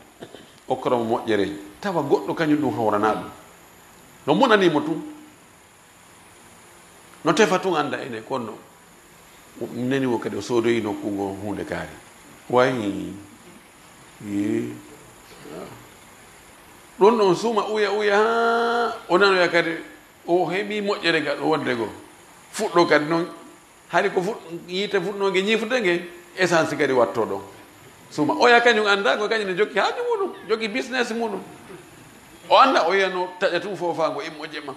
okkora mo moƴƴereeji, tawa goɗɗo kañum ɗum hawranaa ɗum. No monanii mo tun. No tefa tun annda ene konno. Nani wo kadi o soodoyi nokku ngo huunde kaari. Way. Yee. Ɗum ɗon suuma uya uya haa o nanoya kadi o heɓi moƴƴere ga ɗo wonde goo. Fuɗɗo kadi noon. Hari ko fuɗ-, yiite fuɗnoo nge ñiifude nge, essence kadi wattoo ɗon. Suuma oya kañum annda ko kañum ne jokki haaju muɗum, jokki business muɗum. O annda oya no taƴa tun foofaango immo jemma.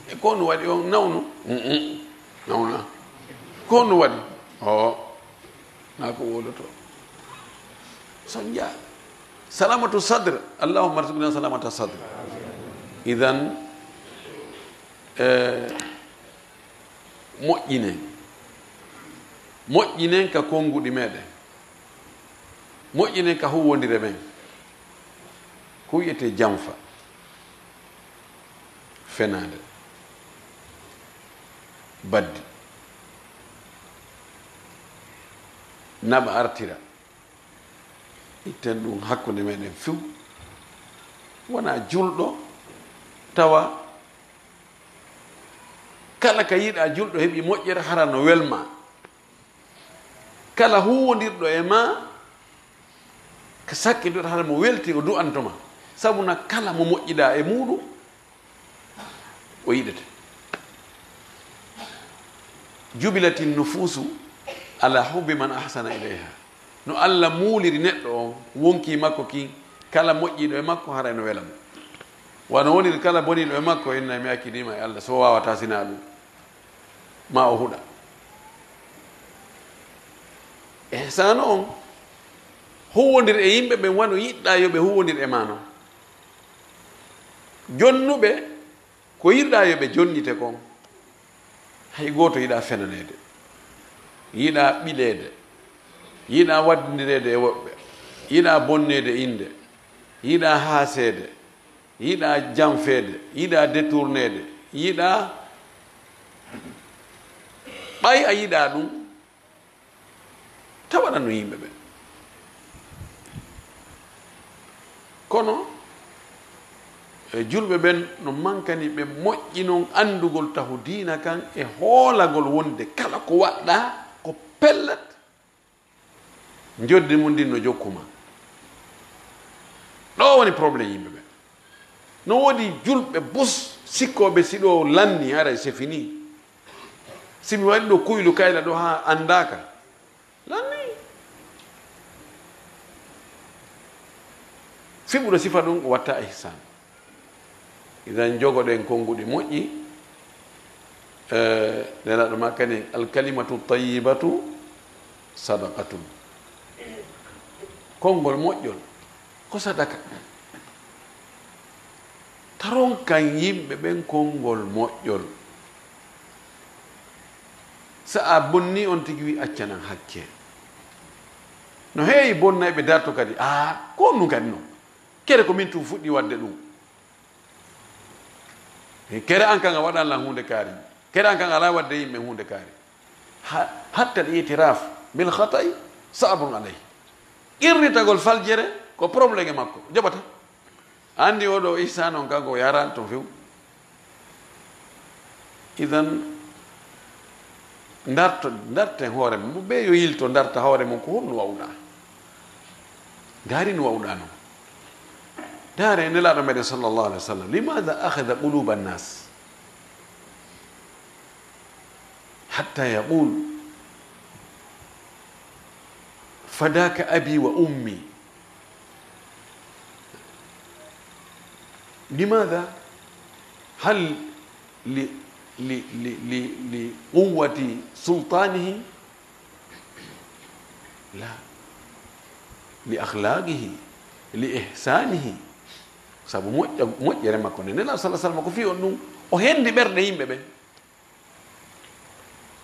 E ko no waɗi on nawno? Mm-mm. Nawna. Ko no waɗi? O. Naa ko woodoto. Sonja. Salamatu sadr. Allahumma arzuqna salamata sadr. Idan, eh, moƴƴinen. Moƴƴinen ka konnguɗi meɗen. Moƴƴinen ka huuwondire men. Ko wi'etee janfa. Fenaande. Baddi. Naɓa artira. Itten ɗum hakkunde meɗen few. Wona julɗo tawa kala ka yiɗa julɗo heɓi moƴƴere hara no welma. Kala huuwondirɗo e ma ka sakkiduɗo hara mo welti o du'anto ma. Sabu na kala mo moƴƴiɗa e muɗum o yiɗete. Jubilati nufusu ala hubbi man ahsana ilayha. No Allah muuliri neɗɗo on, wonkii makko kin, kala moƴƴiiɗo e makko, haray no wela mo. Wano woniri kala boniiɗo e makko, inna mi akkidiima e Allah, so waawataa sinaa ɗum, ma o huɗa. Ihsaanu on, huwwondir e yimɓe ɓen wano yiɗɗaa yo ɓe huwwondir e maa non. Jonnuɓe ko yiɗɗaa yo ɓe jonnite kon. Hay gooto yiɗaa fenaneede, yiɗaa ɓileede, yiɗaa waddindireede e woɓɓe, yiɗaa bonneede innde, yiɗaa haaseede, yiɗaa janfeede, yiɗaa detourneede, yiɗaa ɓay a yiɗaa ɗum. Tawa waɗano yimɓe ɓen. Kono, e, julɓe ɓen no mankani ɓe moƴƴi non anndugol taho diina kan e hoolagol wonde kala ko waɗɗaa ko pellat, njoddi mum ndin no jokku ma. Ɗo woni problème yimɓe ɓen. No woodi julɓe bus sikkooɓe si ɗo lanni, haray c'est fini. Si mi waɗi ɗo kuylu kayla ɗo haa anndaaka, lanni. Fiɓuɗo sifa ɗum, o watta ihsan. Idan jogoɗen konnguɗi moƴƴi. Eh, Nelaaɗo ma kadi, "Al kalimatu tayyibatu sadaqatun." Konngol moƴƴol ko sadaka. Taron kan yimɓe ɓen konngol moƴƴol. Sa a bonni on tigi wi accanan hakke. No heewi bonnayɓe darto kadi, "Aa, ko on ɗum kadi non? Kere ko min tun fuɗɗi waɗde ɗum." Kere an kan a waɗan lan huunde kaari. Kere an kan alaa waɗde yimɓe huunde kaari. Ha-, hatta al itiraf bil khata'i sa'bun alayh. Qirritagol faljere ko problème e makko. Jaɓata. Anndi oɗo ihsan on kanko o yaran ton few. Idan, ndarto, ndarten hoore mum. Mo ɓe yo yilto, ndarta hoore mum, ko honno wawɗa? Ndaari no wawɗa non. Ndaare Nelaaɗo meɗen sallallahu alaihi wasallam. Limadha akhadha quluba an-nas? Hatta yaqul, "Fadaka abi wa ummi." Limadha? Hal li, li, li, li, li quwwati sultanihi? La. Li akhlaqihi, li ihsanihi. Sabu moƴƴa-, moƴƴere makko nde, Nelaaɗo sallallaahu alayhi wa sallam ko fii on ɗum, o henndi ɓerɗe yimɓe ɓen.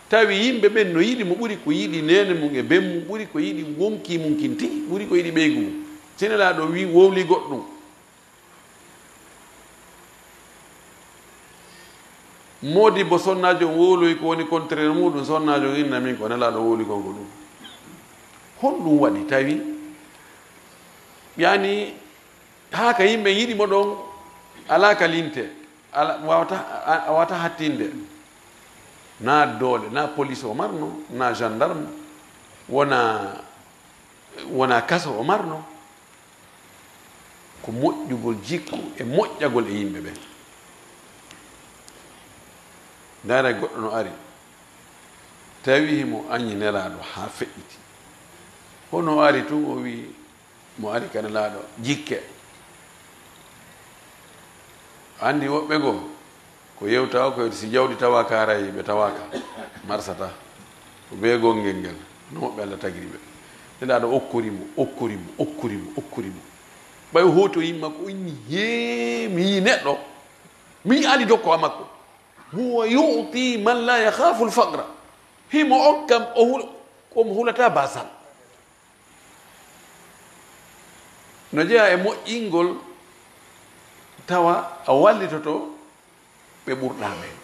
Tawi yimɓe ɓen no yiɗi mo ɓuri ko yiɗi neene mum e ben mum, ɓuri ko yiɗi wonkii mum kin tigi, ɓuri ko yiɗi ɓeygu mum. Si Nelaaɗo wii wowli goɗɗum, moodibbo sonnaajo on wowloyi ko woni contraire muuɗum, sonnaajo on inna min ko Nelaaɗo wowli kon ko ɗum. Honɗum waɗi tawi, yaani, haa ka yimɓe yiɗi mo ɗon, alaa ka linte, ala, wawata, a, a wawata hattinde. Na doole, na police o marno, na gendarme, wona, wona kaso o marno. Ko moƴƴugol jikku e moƴƴagol e yimɓe ɓen. Ndaara goɗɗo no ari, tawi himo añi Nelaaɗo haa feƴƴiti. Hono o ari tun, o wi'i, mo ari ka Nelaaɗo, jikke. Anndi woɓɓe goo, ko yewta o, ko yewti si jawdi tawaaka haray ɓe tawaaka, marsata. Ko bee gonngel ngel, no woɓɓe Alla tagiri ɓe. Nelaaɗo okkori mo, okkori mo, okkori mo, okkori mo. Ɓay o hooti o yimma ko inni, hee, mi yii neɗɗo, mi yii ali dokko a makko. Huwa yu'ti man la yakhaafu al-faqra. Himo okka, o hul-, omo hulata basal. No jeyaa e moƴƴingol, tawa a wallitoto ɓe ɓurɗaa ɓen.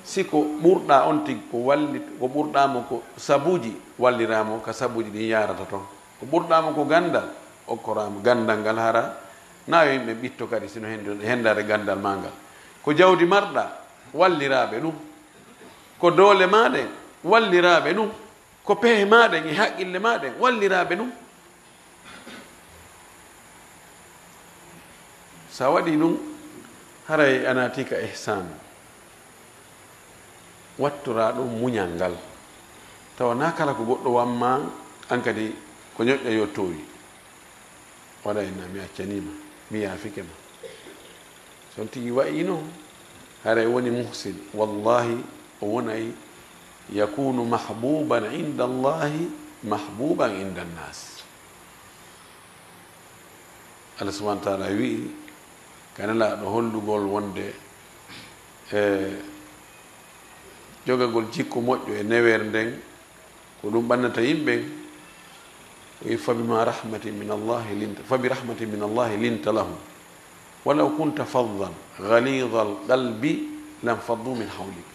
Si ko ɓurɗaa on tigi ko wallit-, ko ɓurɗaa mo ko sabuuji, walliraa mo ka sabuuji ɗin yaarata ton. Ko ɓurɗaa mo ko ganndal, okkoraa mo ganndal ngal, hara na yo yimɓe ɓitto kadi, sino hendo-, hendaade ganndal maa ngal. Ko jawdi marɗaa, walliraa ɓe ɗum. Ko doole maa ɗen, walliraa ɓe ɗum. Ko pehe maa ɗen e haqqille maa ɗen, walliraa ɓe ɗum. So a waɗii ɗum, haray a naatii ka ihsaan. Wattoraa ɗum muñal ngal. Tawa na kala ko goɗɗo wammaa, an kadi ko ñoƴƴa yo toowi. Waɗa en, mi accanii ma, mi yaafike ma. So on tigi wa'i non, haray woni muhsin. Wallahi, o wonay, yakunu mahbuban inda Allahi, mahbuban inda nnaas. Allah subhanahu wa taala wi'i, ka Nelaaɗo hollugol wonde, e, jogagol jikku moƴƴo e newere nden, ko ɗum ɓannata yimɓe. O wi'i, "Fa bima rahmatin min Allahi linta, fa bi rahmatin min Allahi linta lahum. Walaw kunta faddan ghalidhal qalbi lanfaddu min hawlik."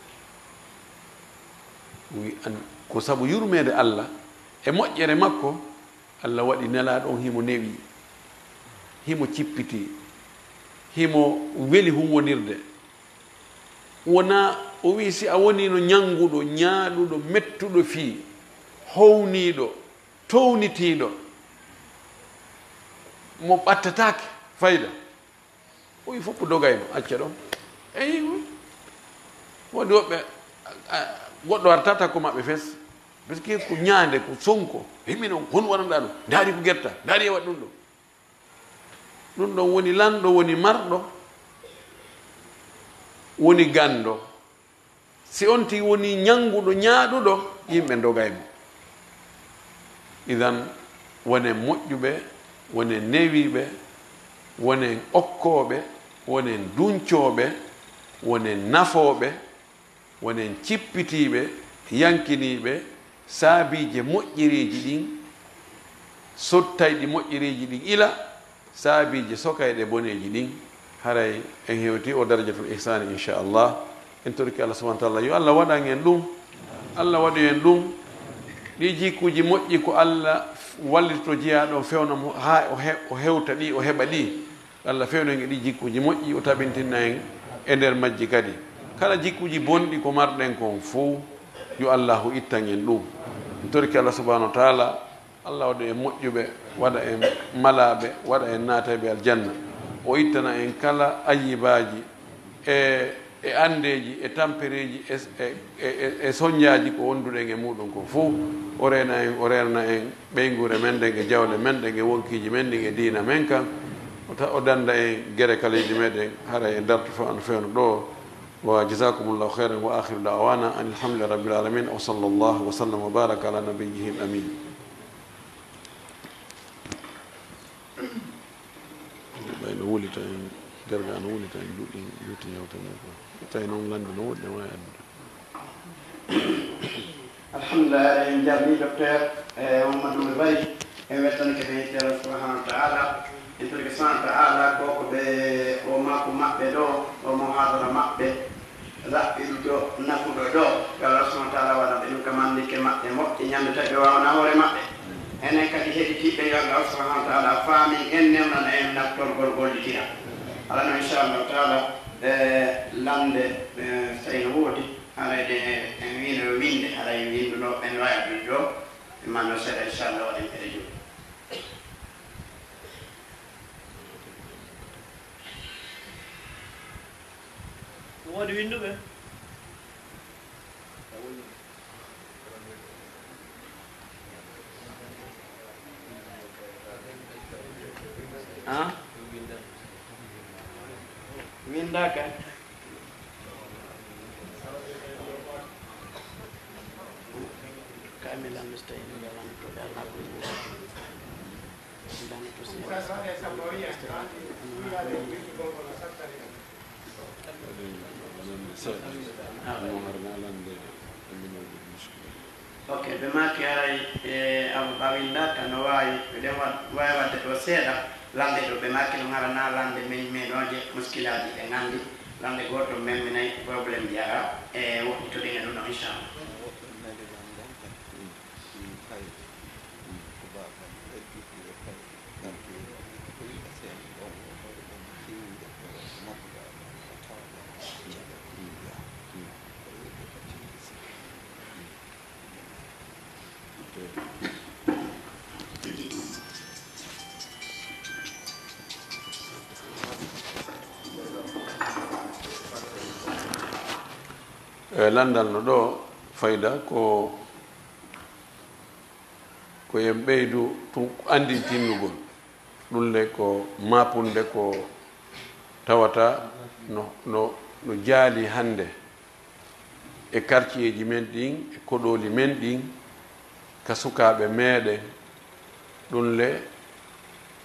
O wi'i, an, ko sabu yurmeende Allah e moƴƴere makko, Allah waɗi Nelaaɗo on himo newi, himo cippiti, himo weli huwwondirde. Wona, o wi'i, si a woniino ñannguɗo, ñaaɗuɗo, mettuɗo fii, howniiɗo, townitiiɗo, mo ɓattataake fayda, o wi'i, fof dogayno, acca ɗon. Eyi, woodi woɓɓe, a, a, goɗɗo artata ko maɓɓe fes, parce que ko ñaande, ko sonko, himino, hon waɗanɗaa ɗum? Ndaari ko getta, ndaari e waɗi ɗum ɗo. Ɗum ɗon woni lanɗo, woni marɗo, woni ganndo. Si on tigi woni ñannguɗo, ñaaɗuɗo, yimɓe ndogay mo. Idan, wonen moƴƴuɓe, wonen newiiɓe, wonen okkooɓe, wonen duncooɓe, wonen nafooɓe, wonen cippitiiɓe, yankiniiɓe saabiije moƴƴereeji ɗin, sottayɗi moƴƴereeji ɗin ila saabiije sokayɗe boneeji ɗin. Haray en hewti o darajatul ihsaani, inchallah. En torki Allah subhanahu wa taala, yo Allah waɗan en ɗum, Allah waɗu en ɗum. Ɗi jikkuuji moƴƴi ko Allah wallitoto jiyaaɗo on, fewna mo haa o he-, o hewta ɗi, o heɓa ɗi. Allah fewnu en e ɗi jikkuuji moƴƴi, o tabintinna en e nder majji kadi. Kala jikkuuji bonɗi ko marɗen kon fow, yo Allahu ittan en ɗum. En torki Allah subhanahu wa taala, Allah waɗu en moƴƴuɓe, waɗa en malaaɓe, waɗa en naatayɓe aljanna. O ittana en kala ayyibaaji e e anndeeji, e tampereeji, e, e, e, e, e soñjaaji ko wonduɗen e muɗum ko fof. O reena en, o reena en ɓeynguure men nden, e jawle men ɗen, e wonkiiji men ɗin, e diina men kan. O ta-, o dannda en gere kaleeji meɗen, haray en darto fof ano fewndo ɗo. Wa jazakumullahu khairan wa akhiru da'wana anil hamdulillahi rabbil alamin. Wa sallallahu wa sallam wa baraka ala nabiyyihi al amin. Garga no woni tan en luuɗi luuti yewtere nde quoi. Tawi noon lande no woɗɗi, ma e addude. Alhamdulillah, en jarni docteur, eh, Mamadou Bari. En weltanike ɓe yetti Allah subhanahu wa ta'ala. En torike subhanahu wa ta'ala ko ko ɓe o maku maɓɓe ɗo, o mo hadara maɓɓe. Raɓɓiɗo nafuɗo ɗo, yo Allah subhanahu wa ta'ala waɗa ɓe ɗum ka mannike maɓɓe moƴƴe ñande tawi ɓe waawna hoore maɓɓe. Enen kadi heɗitiiɓe, yo Allah subhanahu wa ta'ala faamin en, newnana en naftorgol gollitira. Alano inchallahu ta'ala, e lande, e so tawi no woodi, haray de en wiino yo winde, haray winduno en wawi ɗum ɗo, manno seeɗa inchallah waɗen kadi jooni. Woodi winnduɓe? Ah? Winndaaka? Kay mi lanndo so tawi mi lanndo to ɓe alaa ko mi lanndo to seeɗa. Ok, ɓe maaki haray e abo ɓawinda ka no waawi, ɓe ɗen wa- waawi waɗde ɗo seeɗa lande ɗo. Ɓe maaki no harana lande men meɗoje muskilaaji ɓe nganndi lande gooto men minay problème ji ara e woɗɗitoɗen e ɗum ɗo inchallah. E lanndal no ɗo fayda ko, ko en ɓeydu tun anndintinnugol. Ɗum le ko maapunde ko tawata no, no, no jaali hannde e karciyeeji men ɗin, e koɗooli men ɗin, ka sukaaɓe meɗen. Ɗum le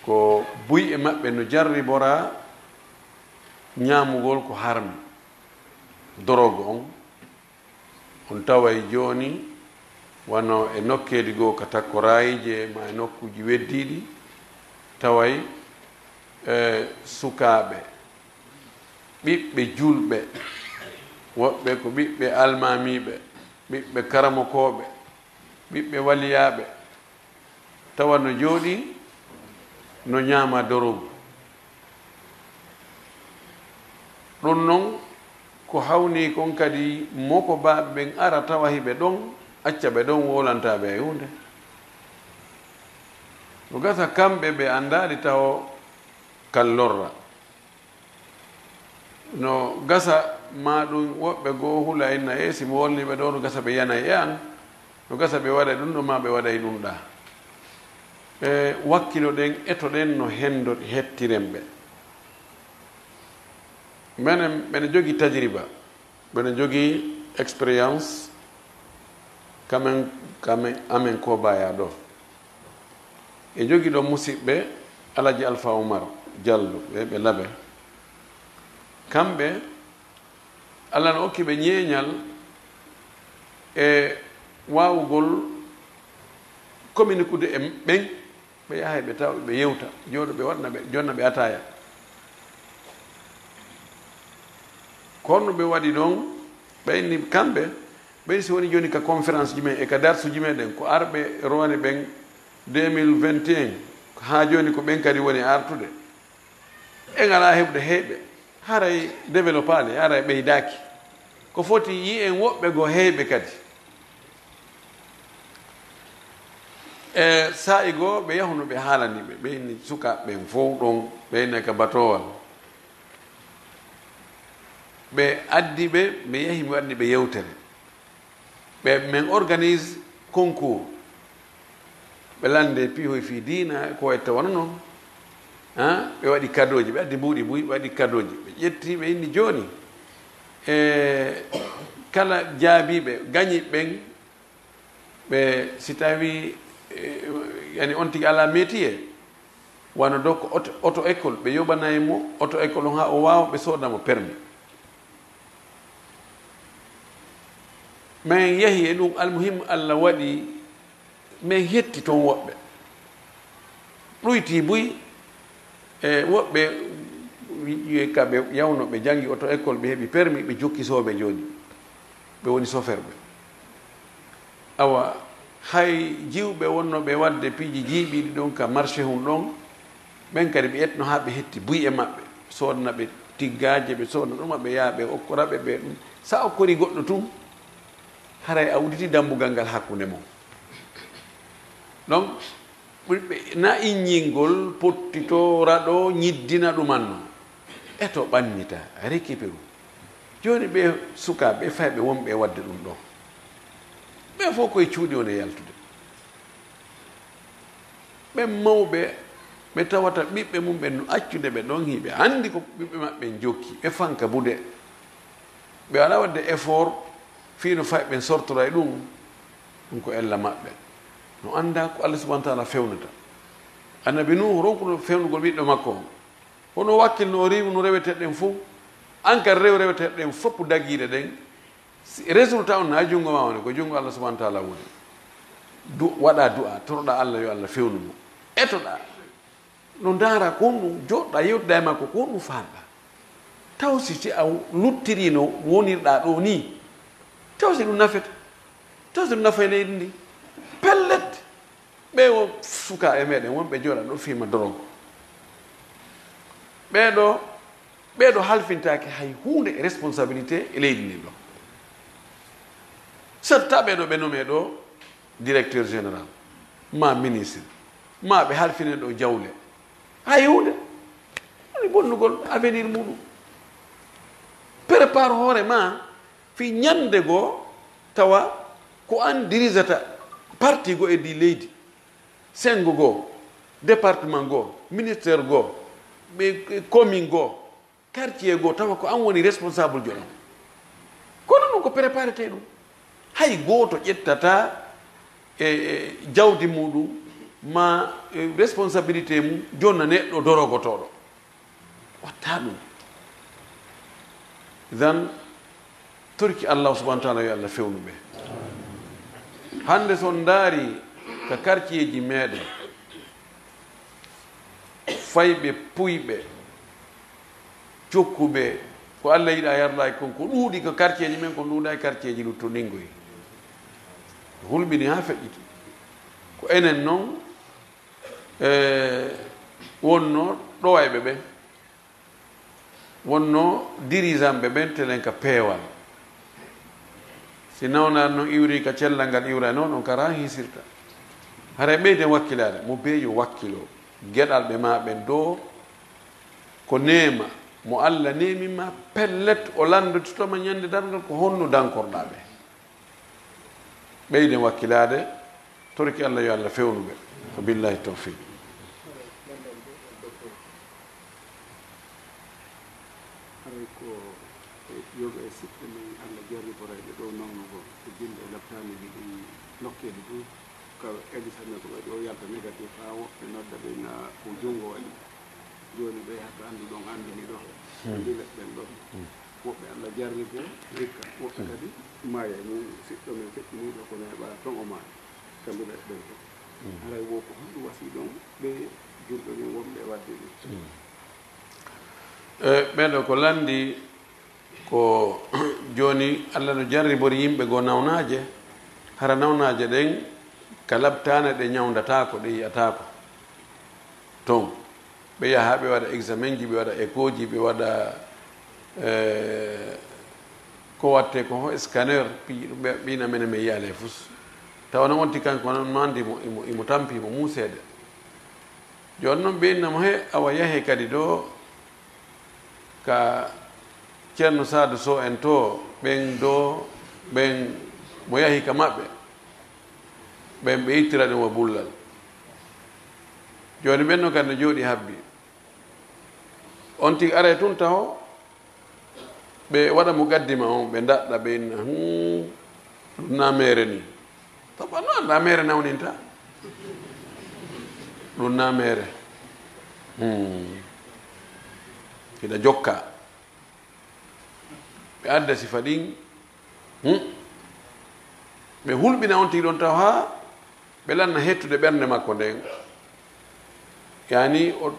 ko buy e maɓɓe no jarribora ñaamugol ko harmi, dorogo on. On taway jooni, wano e nokkeeli goo ka takkoraayije ma e nokkuuji weddiiɗi, taway, e, sukaaɓe, ɓiɓɓe julɓe, woɓɓe ko ɓiɓɓe almaamiiɓe, ɓiɓɓe karamokooɓe, ɓiɓɓe waliyaaɓe, tawa no jooɗii, no ñaama dorogu. Ɗum noon, ko hawnii kon kadi, moko baaɓe ɓen ara tawa hiɓe ɗon, acca ɓe ɗon, wowlantaa ɓe e huunde. No gasa kamɓe ɓe anndaali taho kan lorra. No gasa ma ɗum woɓɓe goo hula inna, e si mi wolnii ɓe ɗoo, no gasa ɓe yanay e an, no gasa ɓe waɗay ɗum ɗo, ma ɓe waɗay ɗum ɗaa. E, wakkilo ɗen, eto ɗen no hendo hettiren ɓe. Menen, ɓene jogii tajriba, ɓene jogii expérience, kamen, kamen, amen ko baya ɗo. E jogii ɗo musiɓɓe Alaji Alfa Umar Jallo, ɓe, ɓe Labe. Kamɓe, Allah no okki ɓe ñeeñal e waawugol communiquude e ɓen, ɓe yaha ɓe tawa ɓe yewta, jooɗo ɓe waɗna ɓe, jonna ɓe ataaya. Kono ɓe waɗi ɗon, ɓe inni kamɓe, ɓen si woni jooni ka conférence ji men e ka darsuji men ɗen, ko arɓe rowani ɓen deux mille vingt et un, haa jooni ko ɓen kadi woni artude. En alaa heɓude heyɓe, haray développaali, haray ɓeydaaki. Ko foti yi'en woɓɓe goo heyɓe kadi. E saa'i goo, ɓe yahuno ɓe haalani ɓe, ɓe inni sukaaɓe ɓen fow ɗon, ɓe inni ka batowal. Ɓe addi ɓe, mi yahi mi waɗni ɓe yewtere. Ɓe, min organise concours. Ɓe lande piihoy fii diina, ko e tawano non. Ha? Ɓe waɗi kadooji, ɓe addi mbuuɗi buy, ɓe waɗi kadooji. Ɓe ƴetti, ɓe inni jooni. E kala jaabiiɓe, gañi ɓen, ɓe, si tawi, e, yani on tigi alaa métier, Wano ɗo ko oto, oto école, ɓe yoɓanay mo oto école on haa o waawa, ɓe sooda mo permis. Min yahi e ɗum, almuhim, Allah waɗi min hetti toon woɓɓe. Ɗoyti buy, e woɓɓe wi-, wi-, ka ɓe yawno, ɓe janngi oto école, ɓe heɓi permis, ɓe jokki Soobe jooni. Ɓe woni chauffeur ɓe. Awa, hay jiwɓe wonnooɓe waɗde piiji jiiɓiiɗi ɗon ka marché hun ɗon, ɓen kadi ɓe etno haa ɓe hetti buy e maɓɓe, soodna ɓe tiggaaje, ɓe soodna ɗum, ɓe yaha ɓe okkora ɓe, ɓe ɗum. Sa okkori goɗɗo tun, haray a udditi dambugal ngal hakkunde mon. Donc, ɓe, na injingol pottito raɗo ñiddina ɗumanno. E to ɓannita, récupéru. Jooni ɓe sukaaɓe fayɓe wonɓe e waɗde ɗum ɗo. Ɓe fof koye cuuɗi woni e yaltude. Ɓen mawɓe, ɓe tawata ɓiɓɓe mum ɓen no accude ɓe ɗon, hiɓe anndi ko ɓiɓɓe maɓɓe jokki, ɓe fanka bude. Ɓe alaa waɗde effort fii no fay ɓen sortora e ɗum, ɗum ko ella maɓɓe. No annda ko Allah subhanahu wa taala fewnata. Annabi Nuhu ronkuno fewnugol ɓiɗɗo makko on. Hono wakkil no o riiwu no rewete ɗen fof, an kadi rew rewete ɗen fof dagiiɗe ɗen. Si résultat on na junngo ma woni, ko junngo Allah subhanahu wa taala woni. Du-, waɗa du'a, toroɗa Allah yo Allah fewnu mo. Etoɗa. No ndaara ko honɗum jooɗɗa yewtida e makko, ko honɗum faanɗa. Taw si, si a luttiri no wonirɗa ɗo ni, taw si ɗum nafete, taw si ɗum nafay leydi ndi. Pellet, ɓe o suka e meɗen wonɓe jooɗa ɗo fiima dorogo. Ɓeɗo, ɓeɗo halfintaake hay huunde e responsabilité e leydi ndi ɗo. Satta ɓeɗo ɓe nomee ɗo directeur général, ma ministre, ma ɓe halfine ɗo jawle. Hay huunde. Woni bonnugol avenir muɗum. Prépare hoore ma fii ñande goo tawa ko an dirijata parti goo e ndi leydi. Sengo goo, département goo, ministère goo, ɓe, commune goo. Quartier goo tawa ko an woni responsable jo ɗon. Kono ɗum ko préparete ɗum. Hay gooto ƴettata e, e jawdi muɗum ma, e responsabilité mum jonna neɗɗo dorogotooɗo. Watta ɗum. Idan, torki Allah subhanahu wa taala yo Allah fewnu ɓe. Hannde so on ndaari ka quartier ji meɗen, fayɓe, puyɓe, jokkuɓe ko Allah yiɗa yarda e kon, ko ɗuuɗi ko quartier ji men, ko ɗuuɗa e quartier ji luttuɗingoy. Hulɓini haa feƴƴiti. Ko enen non, e, wonno ɗowayɓe ɓen. Wonno dirigeant ɓe ɓen telen ka peewal. Si nawnaare non iwri ka cellal ngal iwra e non, on kara hisirta. Haray ɓeyden wakkilaade, mo bee yo wakkilo. Geɗalɓe ma ɓen ɗo ko neema, mo Allah neemi ma, pellet o lanndotito ma ñande darngal ko honno dankorɗa ɓe. Ɓeyden wakkilaade, torki Allah yo Allah fewnu ɓe. Wa billahi tawfiq. Haray ko yoga e siɓɓe men Allah jarriborayɓe ɗo nawnugo e jimɗe e labtaanuji ɗi nokkeeli du, ka examen ko waɗi o yalta négatif, haa woɓɓe nodda ɓe na ko junngo waɗi. Jooni ɓe haka anndu ɗon anndini ɗo. Hmm. Ɓe mbila ɓen ɗo. Hmm. Woɓɓe Allah jarribo, hikka. Woɓɓe kadi maaya e mum, siɗɗo men feƴƴiniiɗo kono heɓa ton o maaya. Ka mbila ɓen ɗo. Hmm. Haray wo ko honɗum wasi ɗon ɓe julɓe men wonɓe e waɗde ɗum? Hmm. E, ɓen ɗo ko lanndi ko jooni Allah no jarribori yimɓe goo nawnaaje. Hara nawnaaje ɗen ka labtaane ɗe ñawndataako, ɗe yi'ataako. Ton ɓe yaha, ɓe waɗa examen ji, ɓe waɗa écho ji, ɓe waɗa, eh, ko watte ko ho scanner, piiji ɗum, ɓe, ɓe ina mene men yi'ale fus. Tawa no wonti kanko noon mandi mo, imo, imo tampi mo muuseede. Jooni noon ɓe inna mo he, awa yahe kadi ɗo ka Ceerno Saadu Sow en to, ɓen ɗo, ɓen mo yahi ka maɓɓe, ɓen ɓe ittira ɗum wa bullal. Jooni ɓen noon kadi no jooɗi habbi. On tigi aray tun taho, ɓe waɗa mo gaddima on, ɓe ndaɗɗa, ɓe inna, "Hmm, ɗum na meere ni." Tawa no annda meere nawninta. Ɗum na meere. Hmm. Hiɗa jokka. Ɓe adda sifa ɗin. Hmm. Ɓe hulɓina on tigi ɗon taw haa ɓe lanna hettude ɓernde makko nden. Yani o,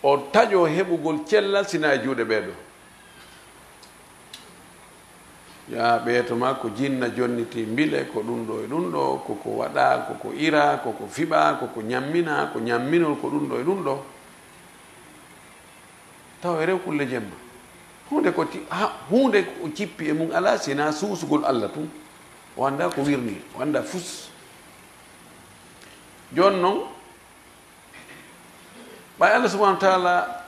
o taƴo heɓugol cellal sina e juuɗe ɓee ɗoo. Yaa ɓeeto ma ko jinna jonniti mbile, ko ɗum ɗo e ɗum ɗo, koko waɗa, koko ira, koko fiɓa, koko ñammina, ko ñamminol, ko ɗum ɗo e ɗum ɗo. Tawa e rew kulle jemma. Huunde ko ti-, ha, huunde ko cippi e mum alaa, si na suusugol Alla tun. O anndaa ko wirni, o anndaa fus. Jooni non, ɓay Alla subhanahu wa taala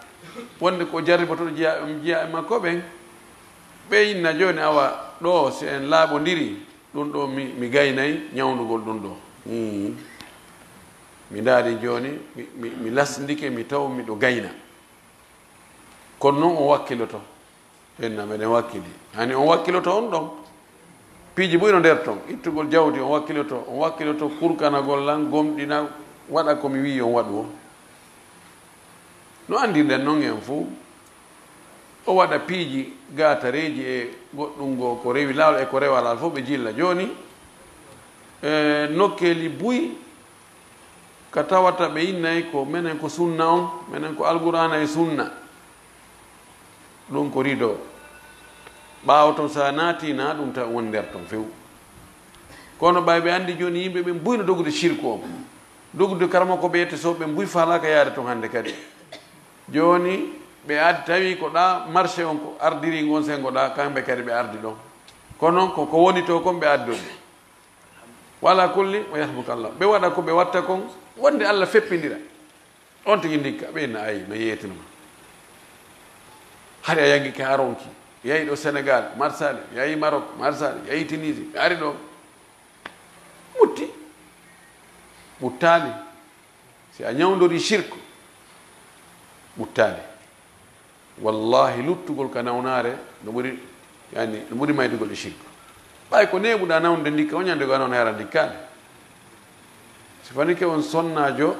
wonde ko jarriboto jiya, jiya e makko ɓen, ɓe inna jooni awa ɗo, si en laaɓondiri, ɗum ɗo mi, mi gaynay ñawndugol ɗum ɗo. Hmm. Mi ndaari jooni, mi, mi, mi lasndike, mi taw miɗo gayna. Kono non on wakkiloto. Ɓen na meɗen wakkili. Hani on wakkiloto on ɗon. Piiji buy no nder ton. Ittugol jawdi on wakkiloto. On wakkiloto kurkanagol lan, gomɗina, waɗa ko mi wi'i on waɗu o. No anndirɗen non en fuu. O waɗa piiji gaatareeji e goɗɗum goo ko rewi laawol e ko rewaa laawol fof ɓe jilla. Jooni, e nokkeeli buy ka tawata ɓe innay ko menen ko sunna on, menen ko Alqur'aana e sunna. Ɗum ko rido. Ɓaawo ton so a naati, na ɗum tan woni nder ton few. Kono ɓay ɓe anndi jooni yimɓe ɓen buy no dogude sirku on. Dogude karamoko ɓe yette so ɓen buy faalaaka yaade ton hannde kadi. Jooni ɓe ad-, tawi ko ɗa marché on ko ardiri ngon senngo ɗa, kamɓe kadi ɓe ardi ɗon. Kono ko, ko woni to kon ɓe addori. Wala kulli wa yahmuka Allah. Ɓe waɗa ko ɓe watta kon, wonde Allah feppindira. On tigi ndikka, ɓe inna ayi, no yeetinoma. Hari a yangi ka a ronki. Yahi ɗo Sénégal, Marsali, yahi Maroc, Marsali, yahi Tunisie, ɓe ari ɗo. Mutti. Ɓuttaali. Si a ñawndori shirku, ɓuttaali. Wallahi, luttugol ka nawnaare no ɓuri, yani, no ɓuri maydugol e shirku. Ɓay ko neeɓuɗa nawnude ndikka, o ñande ko a nawna hara ndikkaade. Si fani ke on sonnaajo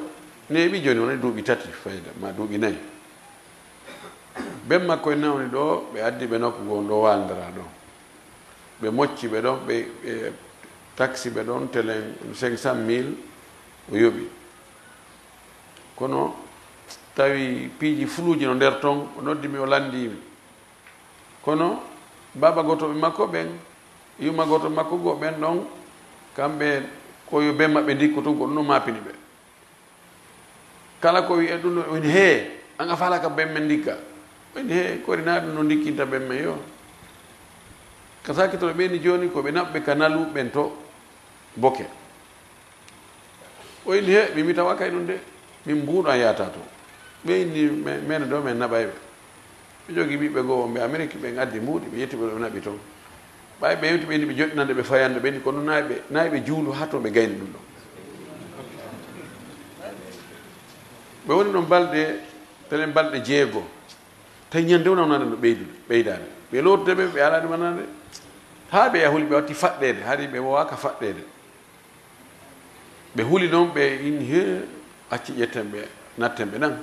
neeɓi jooni, wona duuɓi tati fayda, ma duuɓi nayi. Ben makko en nawni ɗo, ɓe addi ɓe nokku goo ɗo waalndara ɗo. Ɓe mocci ɓe ɗon, ɓe, ɓe taksi ɓe ɗon, telen cinq cent mille o yoɓi. Kono tawi piiji fuluuji no nder ton, o noddi mi, o lanndii mi. Kono baaba gootooɓe makko ɓen, yumma gootooɓe makko goo ɓen ɗon, kamɓe ko yo ben maɓɓe ndikku tun, ko ɗum no maapini ɓe. Kala ko wi'e ɗum ɗo, o inni, "Hee, an a faalaaka ben men ndikka?" O inni, "Hee, kori na ɗum no ndikkinta ben men yo." Ka sakitoro ɓe ni jooni ko ɓe naɓɓe ka nalu ɓen to boke. O inni, "Hee, mi, mi tawa kay ɗum de, min mbuuɗo an yaata to." Ɓe inni, "Me-, men ɗo men naɓay ɓe." Ɓe jogi ɓiɓɓe goo wonɓe Amerik, ɓen addi mbuuɗi, ɓe ƴetti ɓe, ɓe naɓi ton. Ɓay ɓe hewti ɓe ni ɓe joɗɗinande ɓe fayande, ɓe ni kono nayi ɓe, nayi ɓe juulu haa to ɓe gayni ɗum ɗon. Ɓe woni ɗon balɗe, telen balɗe jeego. Tawi ñande wona wonande no ɓeydude, ɓeydaade. Ɓe lootude ɓe, ɓe alaa ɗum wonande. Haa ɓe yahuli ɓe watti faɗɗeede, hari ɓe wowaaka faɗɗeede. Ɓe huli noon, ɓe inni, "Hee, acci ƴetten ɓe, natten ɓe nan."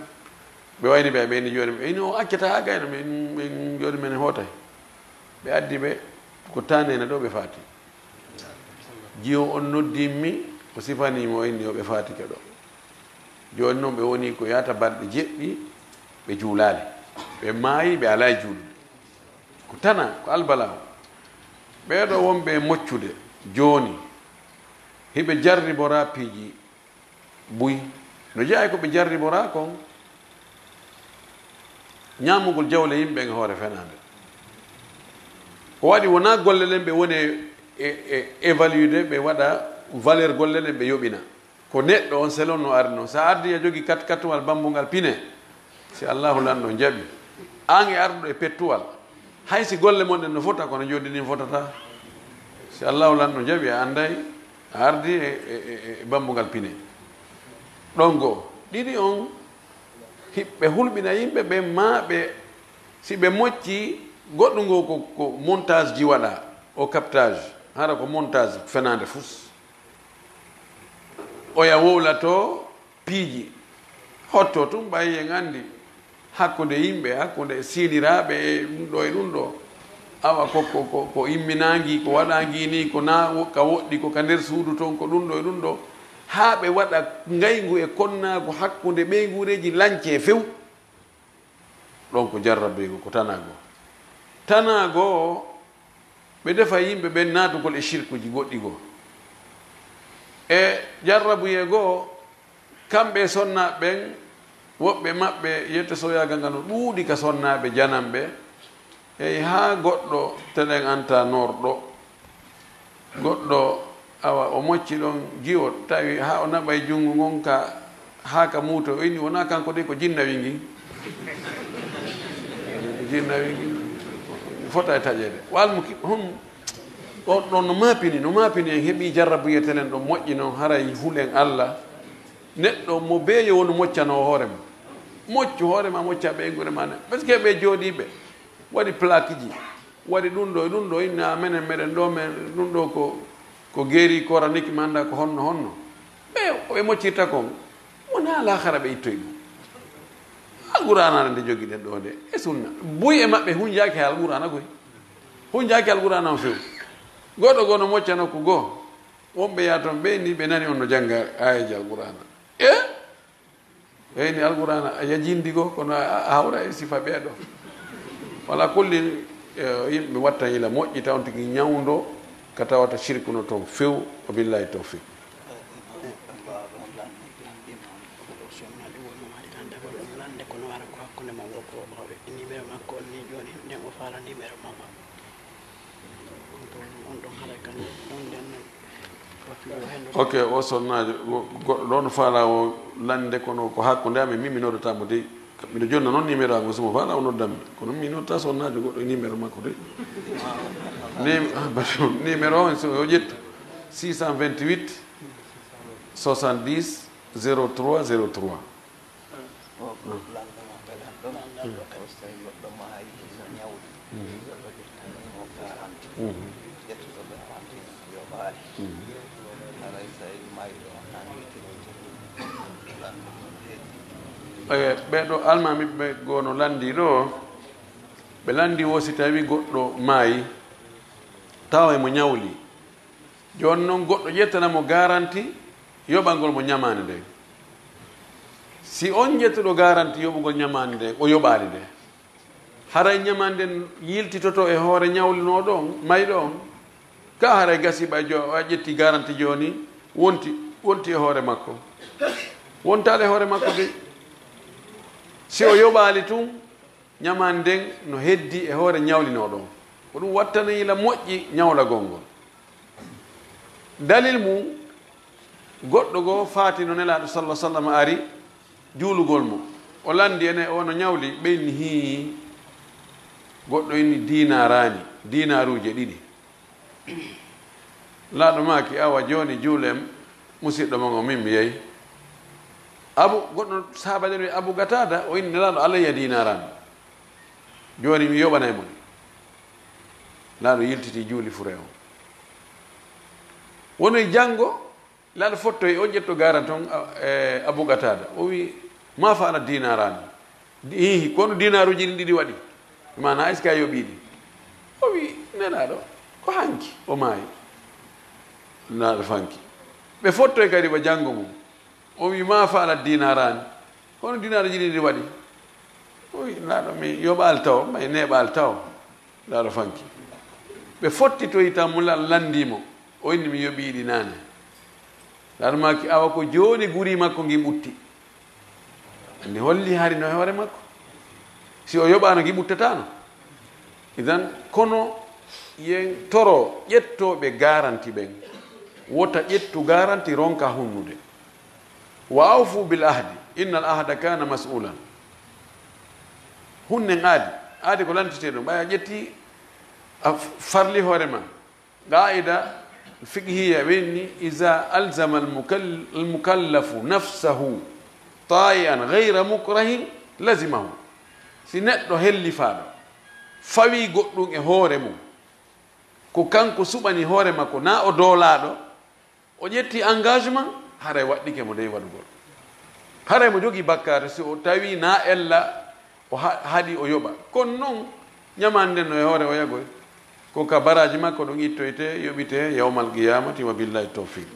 Ɓe wayni ɓe, ɓe inni jooni, ɓe inni, "O accata haa gayna, min, min jooni men hootay." Ɓe addi ɓe, ko tanene ɗo ɓe faati. Jiwo on noddi mi, o sifani mo, o inni, o ɓe faatike ɗo. Jooni noon ɓe woni ko yaata balɗe jeɗɗi, ɓe juulaali. Ɓe maayi, ɓe alaa e juulude. Ko tana, ko albalaa. Ɓee ɗo wonɓe e moccude jooni, hiɓe jarriboraa piiji buy. No jeyaa e ko ɓe jarriboraa kon, ñaamugol jawle yimɓe e hoore fenaande. Ko waɗi wonaa golle ɗen ɓe woni e, e, e évaluer, ɓe waɗa valeur golle ɗen ɓe yoɓina. Ko neɗɗo on selon no ari non. Sa ardi a jogi kat katuwal bambungal pine, si Allahu lanɗo jaɓi, an e arɗo e pettuwal, hay si golle mon ɗen no fota, kono joddi ndin fotata. Si Allahu lanɗo jaɓi, a anday, a ardi e, e, e, e bambungal pine. Ɗon goo. Ɗiɗi on, hiɓɓe hulɓina yimɓe ɓen, ma ɓe, si ɓe mocci, goɗɗum goo ko, ko montage ji waɗa, o captage, hara ko montage fenaande fus. Oya wowlato piiji Hotto tun ɓay en anndi hakkunde yimɓe, hakkunde siiniraaɓe e ɗum ɗo e ɗum ɗo. Awa ko, ko, ko, ko imminaangi, ko waɗaangi ni, ko na wo-, ka woɗɗi, ko ka nder suudu ton, ko ɗum ɗo e ɗum ɗo. Haa ɓe waɗa ngayngu e konnaagu hakkunde ɓeynguureeji lancee few. Ɗon ko jarrabeygu, ko tanaago. Tanaago, ɓe defa yimɓe ɓen naatugol e shirkuji goɗɗi goo. E jarrabuyee goo, kamɓe e sonnaaɓe ɓen, woɓɓe maɓɓe, yette soyaagal ngal no ɗuuɗi ka sonnaaɓe jananɓe. Eyi, haa goɗɗo telen anta noorɗo, goɗɗo, awa, o mocci ɗon giwo, tawi haa o naɓay junngo ngon ka, haa ka muuto, o inni wonaa kanko de, ko jinnawi ngin. Jinnawi ngin. Fota e taƴeede. Wal mu ki-, hum. On ɗon no maapini, no maapini en heɓii jarrabuyee telen ɗon moƴƴi non, haray hulen Alla. Neɗɗo mo beeyo wonu moccanoo hoore mum. Moccu hoore ma, mocca ɓeynguure ma ne. Parce que ɓe jooɗiiɓe, waɗi plaque ji, waɗi ɗum ɗo e ɗum ɗo, inna menen, meɗen ɗo, men ɗum ɗo ko, ko guéri coranique, mi annda ko honno honno. Ɓe, ko ɓe moccirta kon, wonaa laakara ɓe ittoy ɗum. Alqur'aana nde jogiɗen ɗo nde, e sunna. Buy e maɓɓe hunjaaki e Alqur'aana koy. Hunjaaki Alqur'aana on few. Goɗɗo goo no mocca nokku goo. Wonɓe yaa ton ɓe ni ɓe nani on no jannga aayeeji Alqur'aana. E? Ɓe ni Alqur'aana a yajindi goo, kono a, a hawra e sifa ɓee ɗo. Wala kulli, e, yimɓe watta yila moƴƴi taw tigi ñawndo ka tawata shirku no ton few. Wa billahi tawfiq. Numéro makko on ni jooni, nden o faala numéro makko. On ɗon, on ɗon haray kan ɗon nden non. Ok, o sonnaajo, go-, goɗɗo ɗon faalaa o lande, kono ko hakkunde amen, min mi noddata mo dey. Miɗo jonna noon numéro am, so mo faalaa o noddan mi. Kono mi noddata sonnaajo goɗɗo e numéro makko dey. Nim-, ah, numéro on, so o ƴettu, six cent vingt-huit, soixante-dix, zéro trois, zéro trois. Eyi, ɓee ɗoo almaami ɓe goo no lanndii ɗoo, ɓe lanndii wo si tawii goɗɗo maayi, tawa emo ñawli. Jooni noon, goɗɗo ƴettana mo garanti yoɓangol mo ñamaande nden. Si on ƴettuɗo garanti yoɓugol ñamaande nden, o yoɓaali nde, haray ñamaande nden yiltitoto e hoore ñawlinooɗo on, mayɗo on? Ka haray gasi ɓay jo-, a ƴetti garanti jooni, wonti, wonti e hoore makko. Wontaali e hoore makko de. Si o yoɓaali tun, ñamaande nden no heddi e hoore ñawlinooɗo on. Ko ɗum wattana yila moƴƴi ñawlagol ngol. Dalil mum, goɗɗo goo faati no Nelaaɗo sallallahu alaihi wasallam ari juulugol mo. O lanndi ene o no ñawli, ɓe inni hii, goɗɗo inni diinaaraani, diinaaruuje ɗiɗi. Nelaaɗo maaki, awa jooni juulen musiɗɗo mon o, min mi yehi. Abu, goɗɗo sahaaba nden wi'i Abu Gataada, o inni Nelaaɗo alayya diinaaraani. Jooni mi yoɓanay mo ɗi. Nelaaɗo yiltiti juuli fure on. Wonoy janngo, Nelaaɗo fottoyi, on ƴetto garanti on, a, e, Abu Gataada. O wi'i, ma fa'ala diinaaraani? Di-, hihi, kono diinaaruuji ɗin ɗiɗi waɗi? Maanaa, est-ce que a yoɓii ɗi? O wi'i, Nelaaɗo, ko hanki o maayi. Nelaaɗo fanki. Ɓe fottoyi kadi ba janngo mum. O wi'i, ma fa'ala diinaaraani? Kono diinaaruuji ɗin ɗiɗi waɗi? O wi'i, Nelaaɗo, mi yoɓaali taw, may neeɓaali taw. Nelaaɗo fanki. Ɓe fottitoyi tan, Nelaaɗo lanndii mo. O inni, mi yoɓii ɗi naane. Nelaaɗo maaki, awa ko jooni guri makko ngin ɓutti. Anndi holli hari no e hoore makko. Si o yoɓaano, ngi ɓuttataano. Idan, kono yen toro ƴettooɓe garanti ɓen. Wota ƴettu garanti ronka hunnude. Wa awfu bil ahdi, innal ahda kana mas'ulan. Hunnen aadi, aadi ko lantetee ɗum. Ɓay a ƴetti, a f-, farli hoore ma. Qaa'ida fiqhiyya ɓe inni, iza alzama al mukall-, al mukallafu nafsahu ta'ian ghayra mukrahin lazimahu. Si neɗɗo hellifaaɗo fawii goɗɗum e hoore mum, ko kanko suɓani hoore makko, naa o doolaaɗo, o ƴetti engagement, haray waɗɗike mo dey waɗugol. Haray mo jogii bakkaatu si o tawi na ella o ha- haɗi o yoɓa. Kono non ñamaande nden no e hoore o yagoy. Ko ka baraaji makko ɗum ittoyte, yoɓite yawmal qiyaamati, wa billahi tawfiq.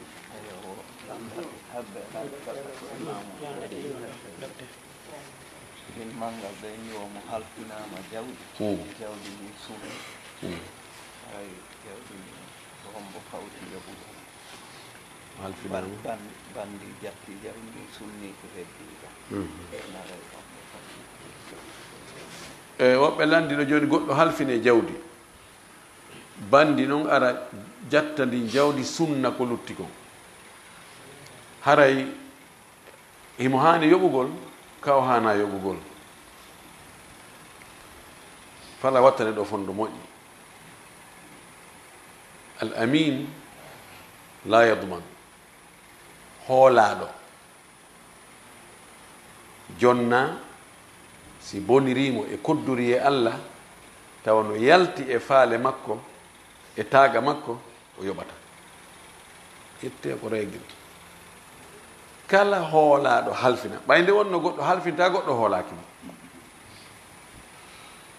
Min manngal ɓe ñiwo mo halfinaama jawdi. Jawdi ndin sunni. Haray jawdi ndin ko hombo fawti yoɓugol? Halfinaama. Banndi jatti jawdi ndin sunni ko heddi ka. Naray hombo fawti. E woɓɓe lanndi ɗo jooni goɗɗo halfine jawdi. Banndi non ara jatta ndin jawdi sunna ko lutti kon. Haray himo haani yoɓugol, ka o haana yoɓugol. Fala wattane ɗo fondo moƴƴi. Al amin la yadman. Hoolaaɗo jonna si boniriimo e koddoriyee Alla, tawa no yalti e faale makko e taaga makko, o yoɓata. Itte ko reegil. Kala hoolaaɗo halfina, ɓay nde wonno goɗɗo halfinta, goɗɗo hoolaaki mo.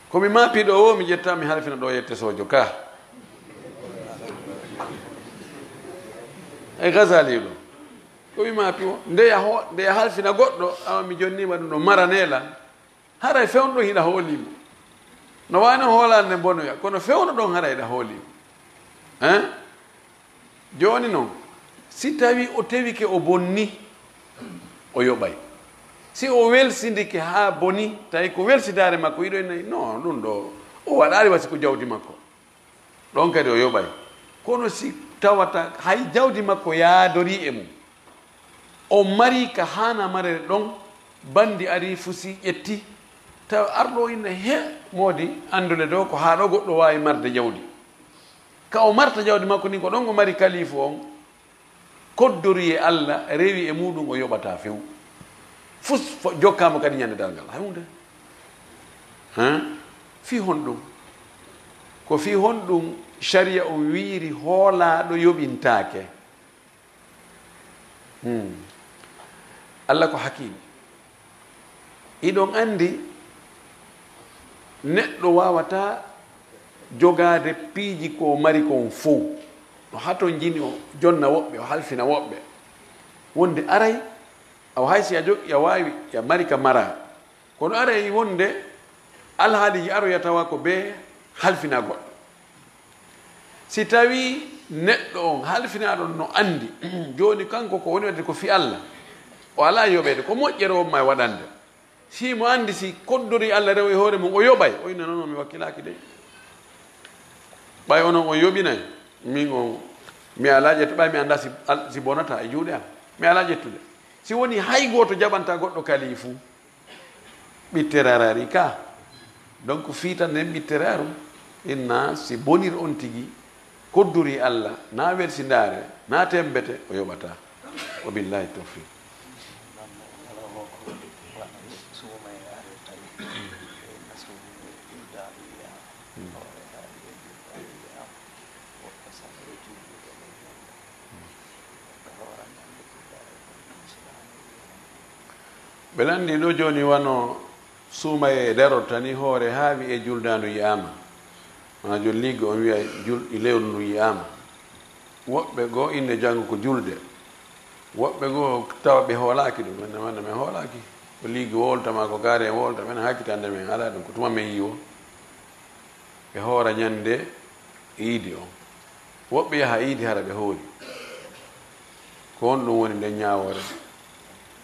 Ko mi maapi ɗo o, mi ƴetta mi halfina ɗo yette Sojo ka. E Gazali ɗo. Ko mi maapi o, nde ya ho- nde ya halfina goɗɗo, awa mi jonnima ɗum ɗo maranela. Haray fewndo hiɗa hoolimo. No wano hoolande bonoya, kono fewndo ɗon haray ɗa hoolimo. Hein? Jooni non, si tawi o tewike o bonni, o yoɓay. Si o welsindike haa boni, tawi ko welsindaare makko yiɗo nayi, non ɗum ɗo o waɗaali wasi ko jawdi makko. Ɗon kadi o yoɓay. Kono si tawata hay jawdi makko yaadorii e mum, o marii ka haana marere ɗon, banndi arii fusi ƴetti, tawa arɗo o inna he moodi anndule ɗo ko haa ɗo goɗɗo waawi marde jawdi. Ka o marta jawdi makko ndin ko ɗon o mari kalifu on, koddori e Alla, rewi e muuɗum o yoɓataa few. Fus fo- jokkaama kadi ñande darngal. Hay huunde. Hein? Fii honɗum? Ko fii honɗum shari'a on wiiri hoolaaɗo yoɓintaake? Hmm. Alla ko hakiim. Iɗon anndi neɗɗo waawataa jogaade piiji ko mari kon fow. No hatonjini o jonna woɓɓe, o halfina woɓɓe. Wonde aray, awa hay si a jogi, a waawi, a mari ka mara. Kono aray wonde alhaaliiji aroya tawa ko bee halfina goɗɗo. Si tawii neɗɗo on halfinaaɗo no anndi, jooni kanko ko woni waɗde ko fii Alla, o alaa yoɓeede, ko moƴƴere wonma e waɗande. Si mo anndi si koddori Alla rew e hoore mum, o yoɓay, o inna non mi wakkilaaki de. Ɓay onon on yoɓinay, min on, mi alaa ƴettu, ɓay mi anndaa si, al- si bonata e juuɗe am, mi alaa ƴettude. Si woni hay gooto jaɓanta goɗɗo kalifu, ɓitte rarari ka. Donc fiitan nen ɓitte raru, inna si bonir on tigi, koddori Alla, na welsindaare, na tembete, o yoɓata. Wa billahi tawfiq. Ɓe lanndii ɗo jooni wano suumayee darorta ni hoore haa wi'ee juldaandu yi'aama. Wano jolliigo on wi'a jul- lewru ndu yi'aama. Woɓɓe goo innde janngo ko julde. Woɓɓe goo tawa ɓe hoolaaki ɗum. Men wano men hoolaaki. Ko liigo wolta maa ko kaare en wolta, men hakkitande men alaa ɗum. Ko tuma men yi'oo. Ɓe hoora ñande iidi on. Woɓɓe yaha iidi hara ɓe hoori. Ko honɗum woni nden ñaawoore?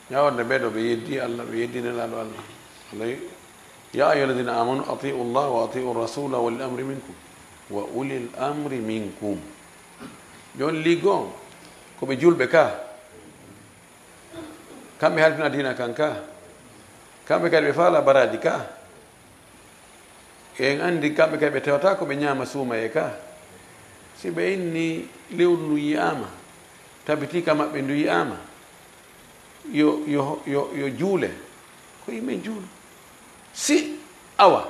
Ñaawoore nde ɓee ɗoo ɓe yeddii Alla, ɓe yeddii Nelaaɗo Alla. Alla wi, "Yaa ayyuha alladina amanu atiu llah wa atiu rasula wa ulil amri minkum." Wa ulil amri minkum. Jooni liigo on, ko ɓe julɓe ka. Kamɓe halfina diina kan ka. Kamɓe kadi ɓe faala baraaji ka. En anndi kamɓe kadi ɓe tewata ko ɓe ñaama suumayee ka. Si ɓe inni lewru ndu yi'aama, tabitii ka maɓɓe ndu yi'aama, yo, yo, yo, yo juule. Ko yimɓe juulu. Si awa,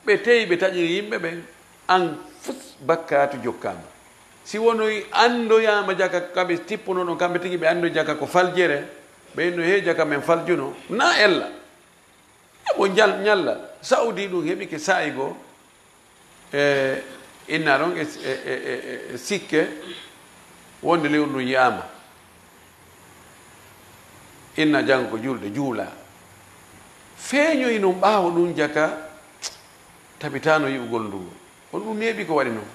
ɓe teyi ɓe taƴiri yimɓe ɓen, an fus bakkaatu jokkaama. Si wonoy anndoyaama jaka ka ɓe tippuno ɗon, kamɓe tigi ɓe anndoy jaka ko faljere, Ɓe no heeja ka men faljuno, na ella. Ebo njal-, ñalla. Saudi ɗum heɓike saa'i goo. E inna ɗon e, e, e, e, e sikke wonde lewru ndun yi'aama. Inna janngo ko julde, juula. Feeñoyi non ɓaawo ɗum jaka, tabitaano yi'ugol ndu. On ɗum neeɓi ko waɗi non.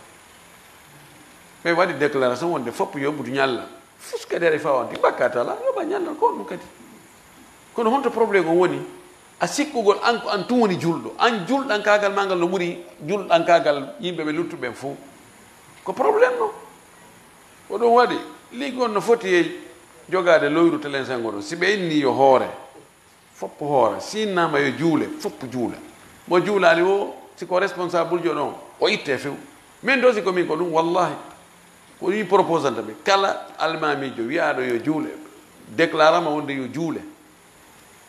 Ɓe waɗi déclaration wonde fof yo butu ñalla. Fuskede aɗa fawanti, bakkaat alaa, yoɓa ñallal ko on ɗum kadi. Kono honto problème on woni? A sikkugol an ko an tun woni julɗo. An julɗankaagal maa ngal no ɓuri julɗankaagal yimɓe ɓe luttuɓe ɓen fof. Ko problème non. Ko ɗum waɗi, ligue on no foti e jogaade loyru telen sengo ɗo. Si ɓe inni yo hoore, foppo hoora. Si innama yo juule, foppo juula. Mo juulaali o, si ko responsable jo ɗon, o itte few. Min ɗo si ko min ko ɗum, wallahi. Ko ɗum proposanta ɓe. Kala almamiijo wiyaaɗo yo juule, déclarama wonde yo juule.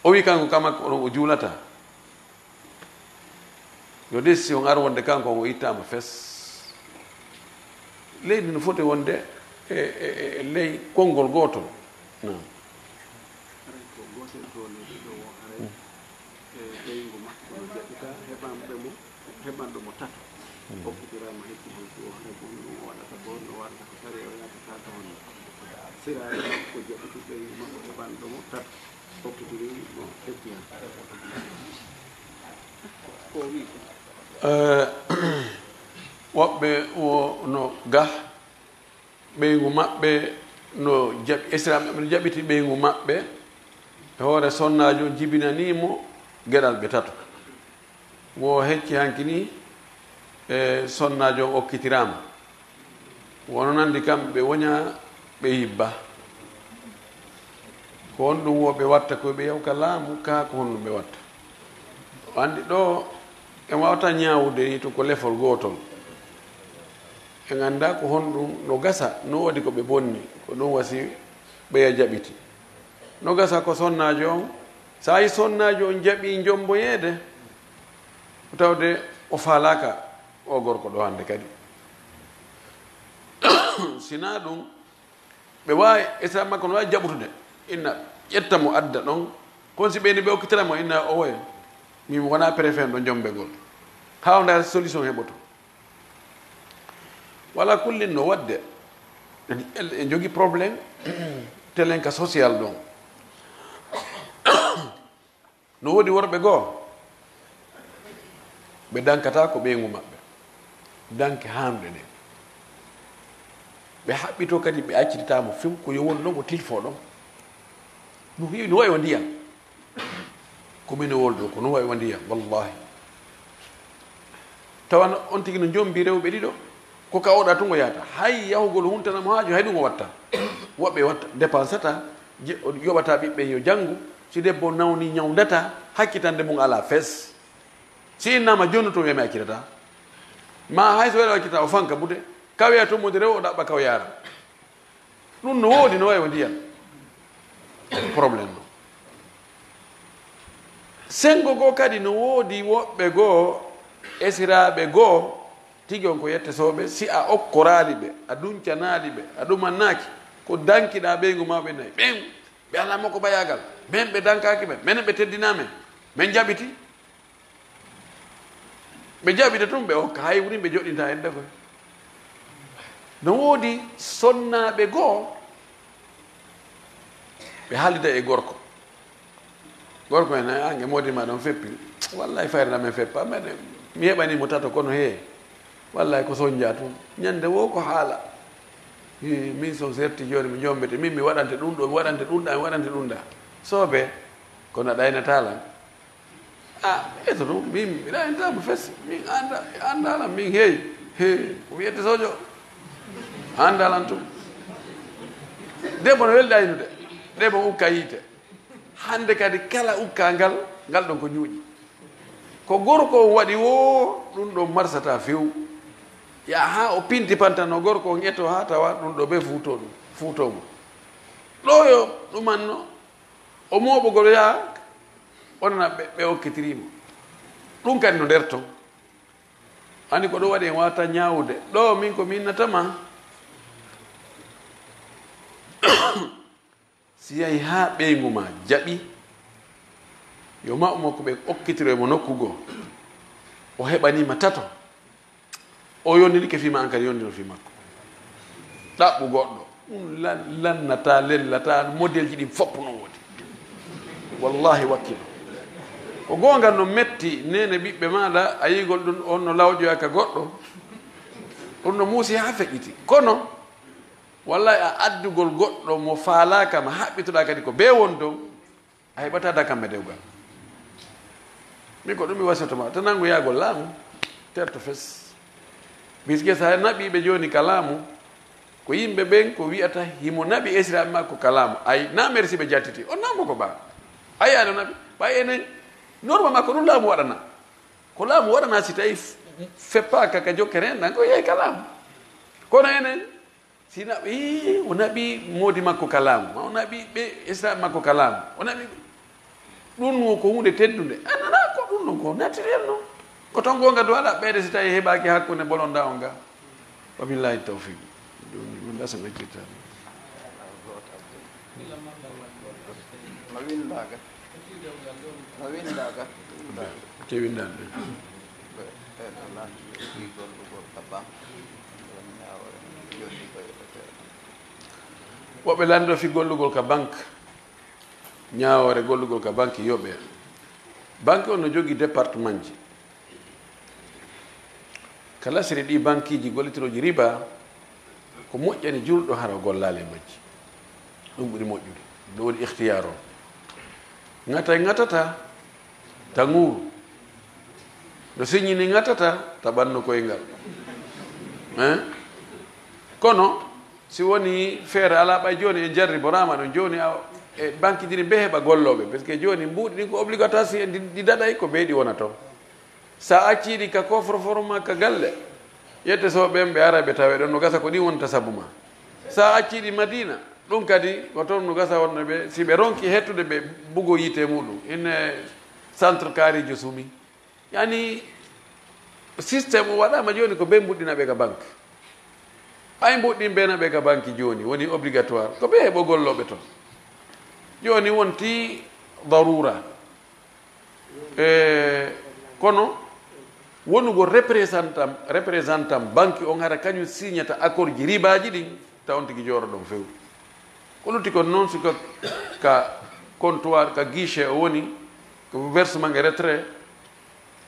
O wi kanko kama ko ɗon o juulata. Yo décision ar wonde kanko o ittama fes. Leydi no foti wonde e, e, e ley konngol gootol. Naam. Haray ko gootel doole ɗiɗo o, haray e ɓeyngu makko no jaɓita heɓanɓe mo, heɓanɗo mo tato. Okkitiraama hecci hanki o, haray ko ɗum o waɗata ko, no waɗata ko sariya o yaakata ka honno. Siraare makko jaɓiti ɓeyngu makko heɓanɗo mo tato. Okkitiri mo hecci hanki. Ko o wi ko. Eh, woɓɓe wo no gah. Ɓeyngu maɓɓe no jaɓi, Esiraaɓe maɓɓe no jaɓiti ɓeyngu maɓɓe e hoore sonnaajo on, jibinanii mo geɗal ɓe tato. Wo hecci hanki nii, e sonnaajo on okkitiraama. Wono nandi kamɓe ɓe woña ɓe yibba. Ko honɗum wo ɓe watta? Ko ɓe yaw ka laamu kaa ko honɗum ɓe watta? O anndi ɗo en waawata ñaawude ni tun ko lefol gootol. En anndaa ko honɗum no gasa, no woodi ko ɓe bonni, ko ɗum wasi ɓeya jaɓiti. No gasa ko sonnaajo on, so a yi sonnaajo on jaɓi jomboyeede, ko tawde o faalaaka o gorko ɗo hannde kadi. Sinaa ɗum, ɓe waawi, Esiraaɓe makko no waawi jaɓutude. Inna ƴetta mo adda ɗon. Kono si ɓeyni ɓe okkitira mo, inna o woye. Min wonaa préfet ɗo jombegol. Haa o ndaara solution heɓoto. Wala kullin no waɗde. En, en jogii problème. Telen ka social ɗon. No woodi worɓe goo, ɓe dankata ko ɓeyngu maɓɓe, danke haanuɗe ɗen. Ɓe haɓɓitoo kadi, ɓe accitata mo few, ko yo won ɗon, o tilfoo ɗon. No heewi, no wayi wa ndiyam. Ko min e wol ɗo, ko no wayi wa ndiyam, wallahi. Tawa on tigi no jombi rewɓe ɗiɗo, ko ka oɗa tun o yahata. Hay yahugol huntana mo haaju, hay ɗum o watta. Woɓɓe watta, dépensata, je-, o yoɓata ɓiɓɓe yo janngu. Si debbo nawni, ñawndata, hakkitande mum alaa fes. Si innama jonnu tun, wiya mi accitata. Ma hay so wela accitata, o fanka bude. Kaweya tun mo de rew, o ɗaɓɓa kaw yaara. Ɗum no woodi, no wayi wa ndiyam. Problème no. Senngo goo kadi no woodi woɓɓe goo, esiraaɓe goo, tigi on ko yettesooɓe, si a okkoraali ɓe, a duncanaali ɓe, a ɗumannaaki, ko dankiɗaa ɓeyngu maa ɓe nayi. Ɓen, ɓe alaa makko bayaagal. Ɓen ɓe dankaaki ɓe. Menen ɓe teddinaa men. Men jaɓiti. Ɓe jaɓita tun, ɓe okka, hay woni ɓe joɗɗinta en de koy. No woodi sonnaaɓe goo, ɓe haaldita e gorko. Gorko en, "An e moodi ma ɗon feppi." "Wallahi, fayre na men feppa, men, mi heɓani mo tato, kono hee, wallahi ko sonja tun. Ñande woo ko haala. Hii, min son serti jooni mi jombete, min mi waɗante ɗum ɗo, mi waɗante ɗum ɗa, mi waɗante ɗum ɗa." Soobe, kono a ɗaynataa lan. "Ah, eto ɗum, min mbiɗa enta mo fes, min anda, anda lan, min heeyi. He, ko wiyete sojo? Anda lan tun." Debbo no weli ɗaynude, debbo ukka yiite. Hande kadi kala ukka ngal, ngal ɗon ko ñuuƴi. Ko gorko on waɗi woo, ɗum ɗon marsata few. Ya haa o pinti pantan no gorko on eto haa tawa ɗum ɗo be fuuto ɗum, fuuto mo. Ɗo yo ɗumanno, o mooɓogol yaa, onana ɓe, ɓe okkitiri mo. Ɗum kadi no nder ton. Ani ko ɗum waɗi en wata ñaawude. Ɗo min ko min natama. Si yahi haa ɓeyngu ma jaɓi, yo maɓɓe makko ɓe okkitiro e mo nokku goo, o heɓanii ma tato, o yondirike fii ma, an kadi yondiro fii makko. Ɗaɓɓu goɗɗo. Ɗum lan-, lannataa, lellataa, modelji ɗin fof no woodi. Wallahi wakkilo. Ko goonga no metti, neene ɓiɓɓe maaɗa, a yi'ugol ɗum, on no lawƴoya ka goɗɗo. Ɗum no muusi haa feƴƴiti. Kono, wallahi a addugol goɗɗo mo faalaaka ma, haɓɓitoɗaa kadi ko bee won ton, a heɓataa dakamme dewgal. Min ko ɗum mi wasiyotoo ma, tan nanngu yaagol laamu, terto fes. Puisque so a naɓii ɓe jooni ka laamu, ko yimɓe ɓen ko wi'ata himo naɓi esiraaɓe makko ka laamu. Ay, na merci ɓe jattiti. On naamu ko ba. Ay, aɗa naɓi. Ɓay enen, normal makko ɗum laamu waɗana. Ko laamu waɗana si tawi f-, feppaaka ka jokkere en, ɗan ko yehi ka laamu. Kono enen, si naɓi, ii, o naɓi moodi makko ka laamu, ma o naɓi ɓe esiraaɓe makko ka laamu, o naɓi, ɗum wo ko huunde teddunde. Annana ko ɗum ɗon ko naturel non. Ko ton goonga duwa ɗaɓɓeede si tawi heɓaaki hakkunde bolonda on ga. Wa billahi tawfiq. Ɗum, ɗum ɗasa ngaccirta. No windaaka. No windaaka. Te windaande. Ɓe, ɓe, ɓe lanndii fii gollugol ka banque. Won ñaawoore jonni ko yoɓetee. Woɓɓe lanndoo fii gollugol ka banque. Ñaawoore gollugol ka banque yoɓee. Banque on no jogii départementji. Ka lasiri ɗi bankiiji gollitirooji riba, ko moƴƴani julɗo hara o gollaali e majji. Ɗum ɓuri moƴƴude. Ɗum woni ikhtiyar on. Ŋatay ŋatata, ta ŋuuru. No siññini ŋatata, ta ɓannu koyngal. Hein? Kono, si woni feere alaa ɓay jooni en jarriboraama ɗum jooni a, e banque jini bee heɓa gollooɓe. Parce que jooni mbuuɗi ɗin ko obligatoire si en ɗi, ɗi daɗay ko bee ɗi wona toon. Sa accii ɗi ka coffre-fort ma ka galle, yette so ɓen ɓe ara ɓe tawe ɗon no gasa ko ɗin wonta sabu ma. Sa accii ɗi Madina, ɗum kadi ko toon no gasa wonno ɓe, si ɓe ronki hettude ɓe bugo yiite muɗum. Ine centre kaarijo sumi. Yani, système o waɗaama jooni ko ɓe mbuɗɗina ɓe ka banque. Ay mbuɗɗin ɓe na ɓe ka banque jooni, woni obligatoire. Ko ɓe heɓo gollooɓe toon. Jooni wonti darura. E, kono wonugol représentant, représentant banque on hara kañum signata accord ji ribaaji ɗin, taw on tigi jooɗo ɗon few. Ko lutti kon noon, si ko ka comptoir, ka guichet o woni, ko versement e retrait,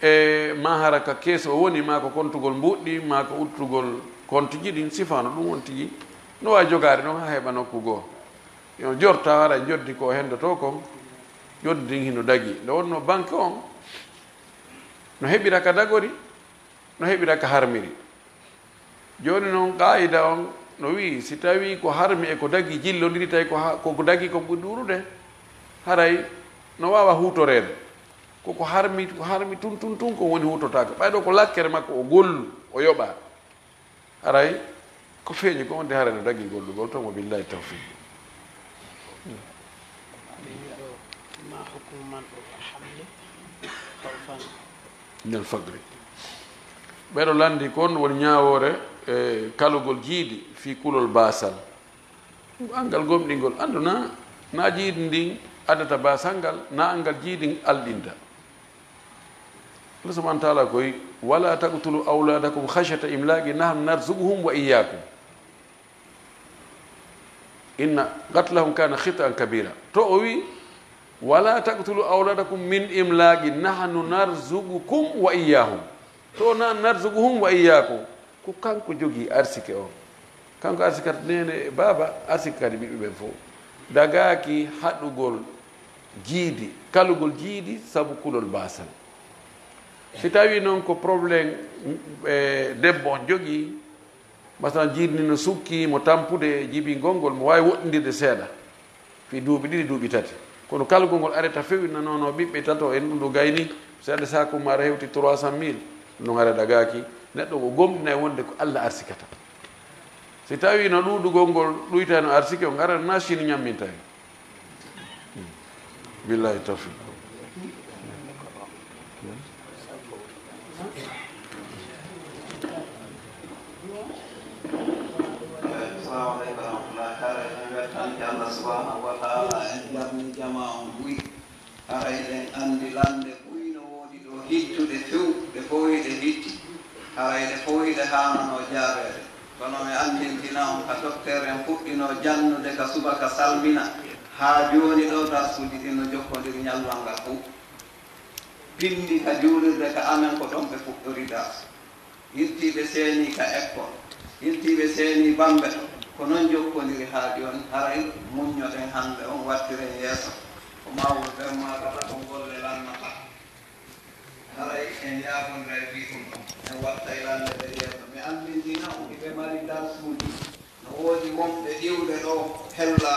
e ma hara ka kees o woni, ma ko kontugol mbuuɗi, ma ko uttugol compte ji ɗin, sifaano ɗum on tigi no waawi jogaade noon haa heɓa nokku goo. Yo jorta hara joddi ko o henndotoo kon, joddi ndin hino dagi. Nde wonnoo banque on, no heɓira ka dagori, no heɓira ka harmiri. Jooni noon, qaayida on no wi'i, si tawii ko harmi e ko dagi jillondiri, tawi ko ha-, ko ko dagi ko ɓuri ɗuuɗude, haray no waawa huutoreede. Ko ko harmi, ko harmi tun, tun, tun, ko woni huutotaako. Ɓay ɗo ko lakkere makko, o gollu, o yoɓa. Haray ko feeñi ko wonde haray no dagi gollugol toon, wa billahi tawfiq. Ɓe wi'i ɗo, ma hukmu man o hamli khawfan. Minal faqri. Ɓeɗo lanndi kon woni ñaawoore e kalugol jiidi fii kulol baasal. Anngal gomɗingol, anndu na, na jiidi ndin addata baasal ngal, na anngal jiidi alɗinta. Allah subhanahu wa ta'ala koy, "Wala taqtulu awladakum khashyata imlaqi, nahnu narzuquhum wa iyyakum." Inna qatlahum kana khit'an kabira. To o wi, "Wala taqtulu awladakum min imlaqi, nahnu narzuqukum wa iyyahum." To na narzuquhum wa iyyakum. Ko kanko jogii arsike on. Kanko arsikata neene e baaba, arsike kadi ɓiɓɓe ɓen fof. Dagaaki haɗugol jiidi, kalugol jiidi sabu kulol baasal. Si tawii noon ko problème, e, debbo on jogii, masalan, jiidi ndi no sukki mo tampude e jibingol ngol, mo waawi woɗɗindirde seeɗa. Fii duuɓi ɗiɗi, duuɓi tati. Kono kalgol ngol areta fewi, nanoono ɓiɓɓe tato en, ɗum ɗo gayni, so ande sakumare hewti trois cent mille, ɗum ɗon ara dagaaki. Neɗɗo o gomɗinay wonde ko Allah arsikata. Si tawi no ɗuuɗugol ngol ɗuytay no arsike, o ngara na Chine ñamminta en. Billahi tawfiq. Assalamu aleykum wa rahmatullah. Kala en weltan Allah subhanahu wa ta'ala en jarni jama on buy. Haray ɗen anndi lannde buy no woodi ɗo hittude few, ɗe fow hiɗe hitti. Haray ɗe fow hiɗe haananoo jaabeede. Kono mi anndintina on ka dokteer en fuɗɗinoo jannude ka subaka salmina, haa jooni ɗo darsuuji ɗin no jokkondiri ñallal ngal fow. Binndi ka juulirde ka amen ko ɗon ɓe fuɗɗori darsu. Hirtiiɓe seenii ka ekkol, hirtiiɓe seenii Bambe ɗo, ko non jokkondiri haa jooni. Haray muññoɗen hannde on, wattiren yeeso. Ko mawɓe ɓen maakata kon golle lannata. Haray en yaafondiray fii ɗum ɗon, en wattay lannde ɓen yeeso. Mi anndintina on, hiɓe mari darsuuji. No woodi wonɓe iwde ɗo hella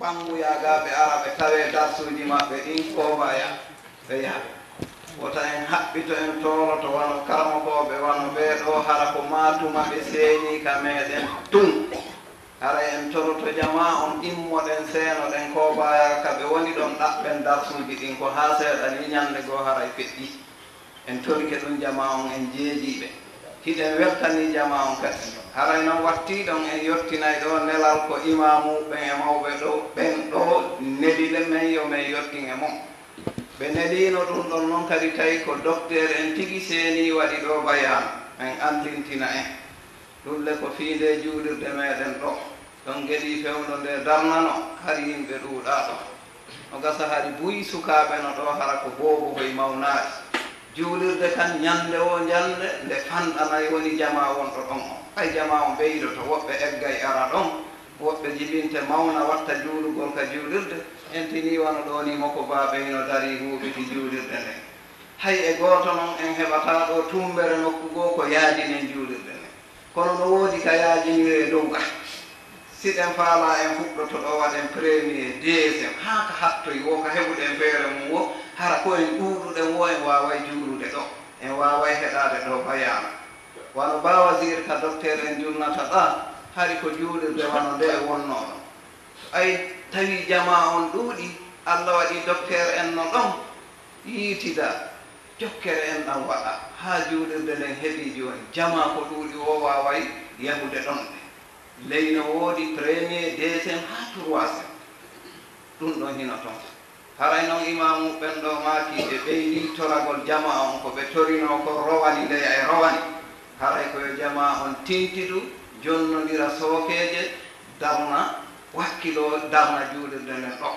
Banngu yaagaaɓe ara ɓe tawee darsuuji maɓɓe ɗin koobaya ɓe yaha. Wota en haɓɓito, en tooloto wano karamokooɓe wano ɓee ɗoo, hara ko maa tuma ɓe seenii ka meeɗen tun. Hara en toroto jamaa on, immoɗen, seenoɗen koobaya ka ɓe woni ɗon, ɗaɓɓen darsuuji ɗin. Ko haa seeɗa ni, ñannde goo haray feƴƴi. En torike ɗum jamaa on, en jeejii ɓe. Hiɗen weltanii jamaa on kadi. Haray non wattii ɗon, en yottinay ɗoo nelal ko imaamuuɓe ɓen e mawɓe ɗoo, ɓen ɗoo neli le men yo men yottin e mon. Ɓe neliino ɗum ɗon non kadi, tawi ko dokteer en tigi seenii waɗi ɗoo bayaanu, men anndintina en. Ɗum le ko fii ndee juulirde meeɗen ɗoo. Ɗon geɗii fewndo nde darnano, hari yimɓe ɗuuɗaa ɗon. No gasa hari buy sukaaɓe no ɗoo, hara ko boobo hoy mawnaari. Juulirde kan ñannde woo ñannde nde fanɗanay woni jamaa wonɗo ɗon on. Ɓay jamaa on ɓeydoto, woɓɓe eggay ara ɗon, woɓɓe jibinte mawna watta juulugol ka juulirde. En tinii wano ɗoo nii mo ko baabey no darii huuɓiti juulirde nden. Hay e gooto non en heɓataa ɗoo tummbere nokku goo ko yaajinen juulirde nden. Kono no woodi ka yaajiniree dow ga. Si ɗen faalaa en fuɗɗoto ɗoo waɗen premier, deuxième, haa ka hattoy woo ka heɓuɗen feere mum woo, hara ko en ɗuuɗuɗen woo en waaway juulude ɗoo, en waaway heɗaade ɗoo bayaana. Wano ba wasiir ka dokteer en julnata ɗaa, hari ko juulirde wano ndee wonnoo ɗon. Ay tawi jamaa on ɗuuɗi, Alla waɗi dokteer en no ɗon, yiitida, jokkere en ɗan waɗa, haa juulirde nden heɓi jooni. Jamaa ko ɗuuɗi o waaway yahude ɗon. Ley no woodi premier, deuxième, haa troisième. Ɗum ɗon hino ton. Haray non imaamu ɓen ɗoo maaki ɓe ɓeydi toragol jamaa on, ko ɓe torinoo kon rowani, ndeya e rowani. Haray ko yo jamaa on tintidu, jonnondira sookeeje, darna, wakkiloo darna juulirde nden ɗoo.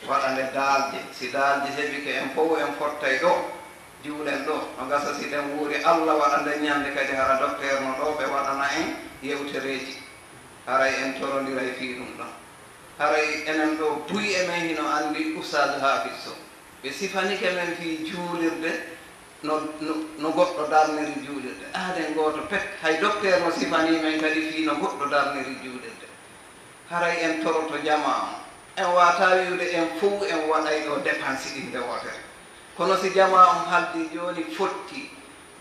Waɗa nde daalje. Si daalje heɓike, en fow en fottay ɗoo, juulen ɗoo. No gasa si ɗen wuuri Alla waɗa nden ñannde kadi hara dokteer no ɗoo, ɓe waɗana en yewtereeji. Haray en torondiray fii ɗum ɗon. Haray enen ɗoo buy e men hino anndi Ustaazu Haafis Sow. Ɓe sifanike men fii juulirde no, no, no goɗɗo darniri juulirde. Aaden gooto pet, hay dokteer no sifanii men kadi fii no goɗɗo darniri juulirde. Haray en toroto jamaa on. En waawataa wi'ude en fow en waɗay ɗoo depansi ɗin nde wootere. Kono si jamaa on haldi jooni fotti,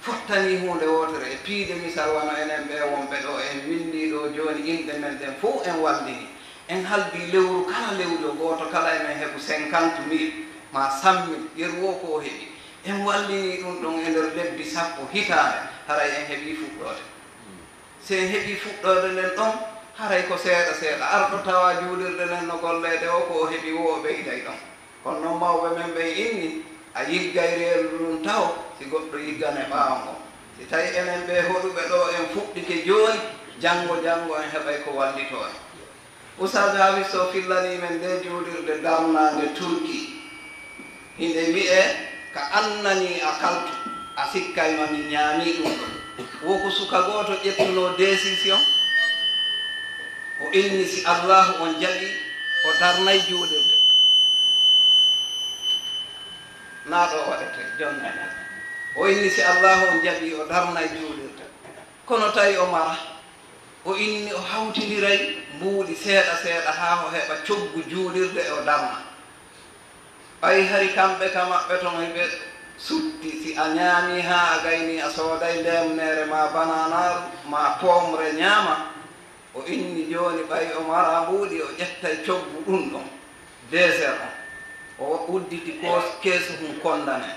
fottanii huunde wootere, e piide misal wano enen ɓee wonɓe ɗoo, en winndii ɗoo jooni inɗe men ɗen fow en wallini. En haldi lewru kala lewru, yo gooto kala e men heɓu cinquante mille maa cent mille, yeru woo ko o heɓi. En wallinii ɗum ɗon e nder lebbi sappo hitaande, haray en heɓii fuɗɗoode. Si en heɓii fuɗɗoode nden ɗon, haray ko seeɗa seeɗa. Arɗo tawa juulirde nden no golleede o, ko o heɓi woo o ɓeyday ɗon. Kono non mawɓe men ɓen inni, a yiggay reedu ndun taho, si goɗɗo yiggane ɓaawo ngon. Si tawi enen ɓee hoɗuɓe ɗoo en fuɗɗike jooni, janngo janngo en heɓay ko wallitoo en. Ustaazu Haafis Sow fillanii men ndee juulirde darnaande Turki. Hinde wi'ee, ka annanii akaltu, a sikkay ma mi ñaamii ɗum ɗon. Wo ko suka gooto ƴettunoo décision, o inni si Allaahu on jaɓii, o darnay juulirde. Naa ɗoo waɗetee, jonnay. O inni si Allaahu on jaɓii, o darnay juulirde. Kono tawi o mara, o inni o hawtindiray mbuuɗi seeɗa seeɗa haa o heɓa coggu juulirde e o darna. Ɓay hari kamɓe ka maɓɓe ton hiɓe sutti, si a ñaamii haa a gaynii, a sooday ndemneere maa bananaaru maa poomre ñaama. O inni jooni ɓay o mara mbuuɗi, o ƴettay coggu ɗum ɗon, dessert on, o udditi koos-, keesu hun kondane.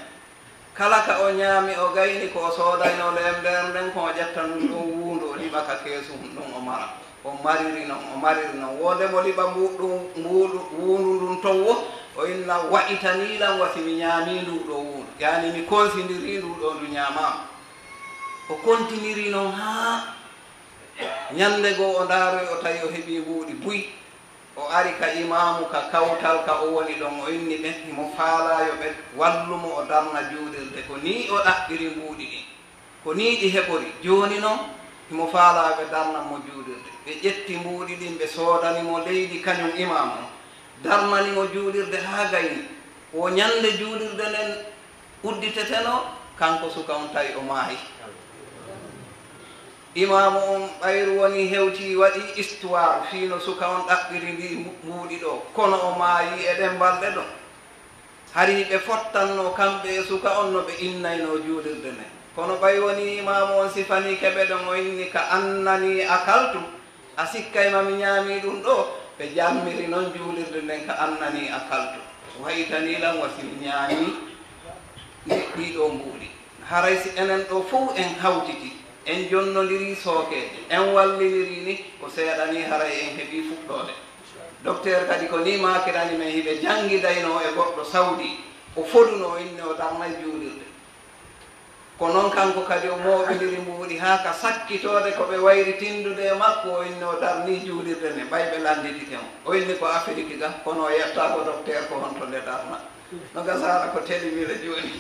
Kala ka o ñaami, o gayni ko o soodaynoo leemndeere nden, ko o ƴetta ɗum ɗon wuundu, o liɓa ka keesu hun ɗon, o mara. O mariri non, o mariri non. Wonde mo liɓa mbuuɗu, mbuuɗu, wuundu ndun toon wo, o inna wa'itanii lan wa si mi ñaamii nduu ɗoo wuundu. Yaani mi konsindirii nduu ɗoo ndu ñaamaama. O kontiniri non haa ñannde goo o ndaaroyi, o tawi o heɓii mbuuɗi buy. O ari ka imaamu, ka kawtal ka o woni ɗon, o inni ɓe, himo faalaa yo ɓe wallu mo o darna juulirde. Ko nii o ɗaɓɓiri mbuuɗi ɗin. Ko nii ɗi heɓori. Jooni non, himo faalaa ɓe darnan mo juulirde. Ɓe ƴetti mbuuɗi ɗin, ɓe soodani mo leydi, kañun imaamu on. Darnani mo juulirde haa gayni. Wo ñannde juulirde nden udditetenoo, kanko suka on tawi o maayi. Imaamu on ɓayru woni hewtii waɗii histoire fii no suka on ɗaɓɓiri ndii mbu-, mbuuɗi ɗoo. Kono o maayii e ɗen balɗe ɗon. Hari ɓe fottannoo kamɓe e suka on no ɓe innaynoo juulirde nden. Kono ɓay wonii imaamu on sifaniike ɓe ɗon, o inni ka annanii akaltu, a sikkay ma mi ñaamii ɗun ɗoo? Ɓe jammiri non juulirde nden ka annanii akaltu. Wa'itanii lan wa si mi ñaamii ɗi-, ɗii ɗoo mbuuɗi. Haray si enen ɗoo fow en hawtitii, en jonnondirii sookeeje, en wallinirii ni, ko seeɗa ni haray en heɓii fuɗɗoode. Dokteer kadi ko nii maakirani men, hiɓe janngidaynoo e goɗɗo Sawdi, o fodunoo, o inni o darnay juulirde. Ko non kanko kadi o mooɓindiri mbuuɗi haa ka sakkitoode ko ɓe wayri tindude e makko, o inni o darnii juulirde nden, ɓay ɓe lannditike mo. O inni ko Afiriki ga, kono o yettaa ko dokteer, ko honto nde darna. No gasaara ko teli mila jooni.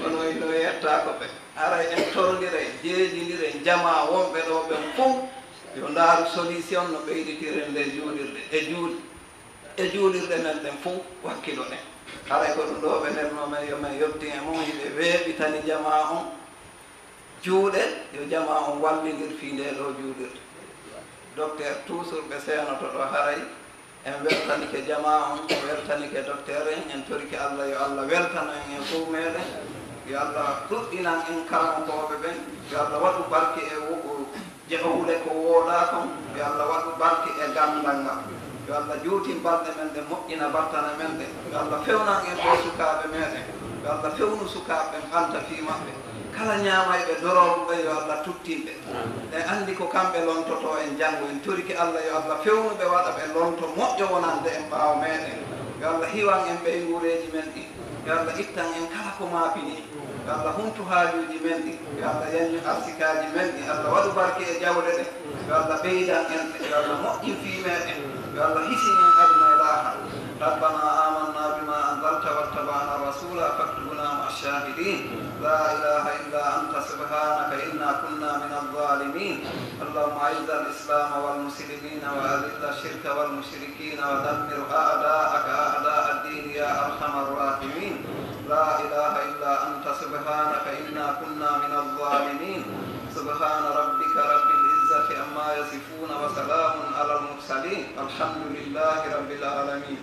Kono o inni o yettaa ko ɓe. Haray en torondiray, jeejindiray, jamaa wonɓe ɗoo ɓen fow, yo ndaaru solution no ɓeyditiren ndee juulirde e juul-, e juulirɗe men ɗen fow, wakkilo ɗen. Haray ko ɗum ɗoo ɓe neɗnoo men, yo men yottin e mum, hiɓe weeɓitani jamaa on juuɗe, yo jamaa on wallindir fii ndee ɗoo juulirde. Docteur, toujours ɓe seenoto ɗoo, haray en weltanike jamaa on, en weltanike docteur en, en torike Alla yo Alla weltano en, en fow meɗen. Yo Alla ɗuɗɗinan en karamokooɓe ɓen, yo Alla waɗu barke e wo-, o jawle ko wooɗaa kon. Yo Alla waɗu barke e ganndal ngal. Yo Alla juutin balɗe men ɗen, moƴƴina battane men ɗen. Yo Alla fewnan en ɗoo sukaaɓe meɗen. Yo Alla fewnu sukaaɓe ɓen, ɓanta fii maɓɓe. Kala ñaamayɓe doroogu ɓen, yo Alla tuttin ɓe. En anndi ko kamɓe lontotoo en janngo. En torike Alla, yo Alla fewnu ɓe, waɗa ɓe lonto moƴƴo wonande en ɓaawo meɗen. Yo Alla hiwan en ɓeynguureeji men ɗin. Yo Alla ittan en kala ko maapini. Yo Alla huntu haajuuji men ɗin. Yo Alla yanñu arsikaaji men ɗin. Yo Alla waɗu barke e jawle ɗen. Yo Alla ɓeydan en. Yo Alla moƴƴin fii meɗen. Yo Alla hisin en aduna e laakhira. ربنا آمنا بما أنزلت واتبعنا الرسول فاكتبنا مع الشاهدين. لا إله إلا أنت سبحانك إنا كنا من الظالمين. اللهم أعز الإسلام والمسلمين وأذل الشرك والمشركين ودمر أعداءك أعداء الدين يا أرحم الراحمين. لا إله إلا أنت سبحانك إنا كنا من الظالمين. سبحان ربك رب العزة عما يصفون وسلام على المرسلين والحمد لله رب العالمين.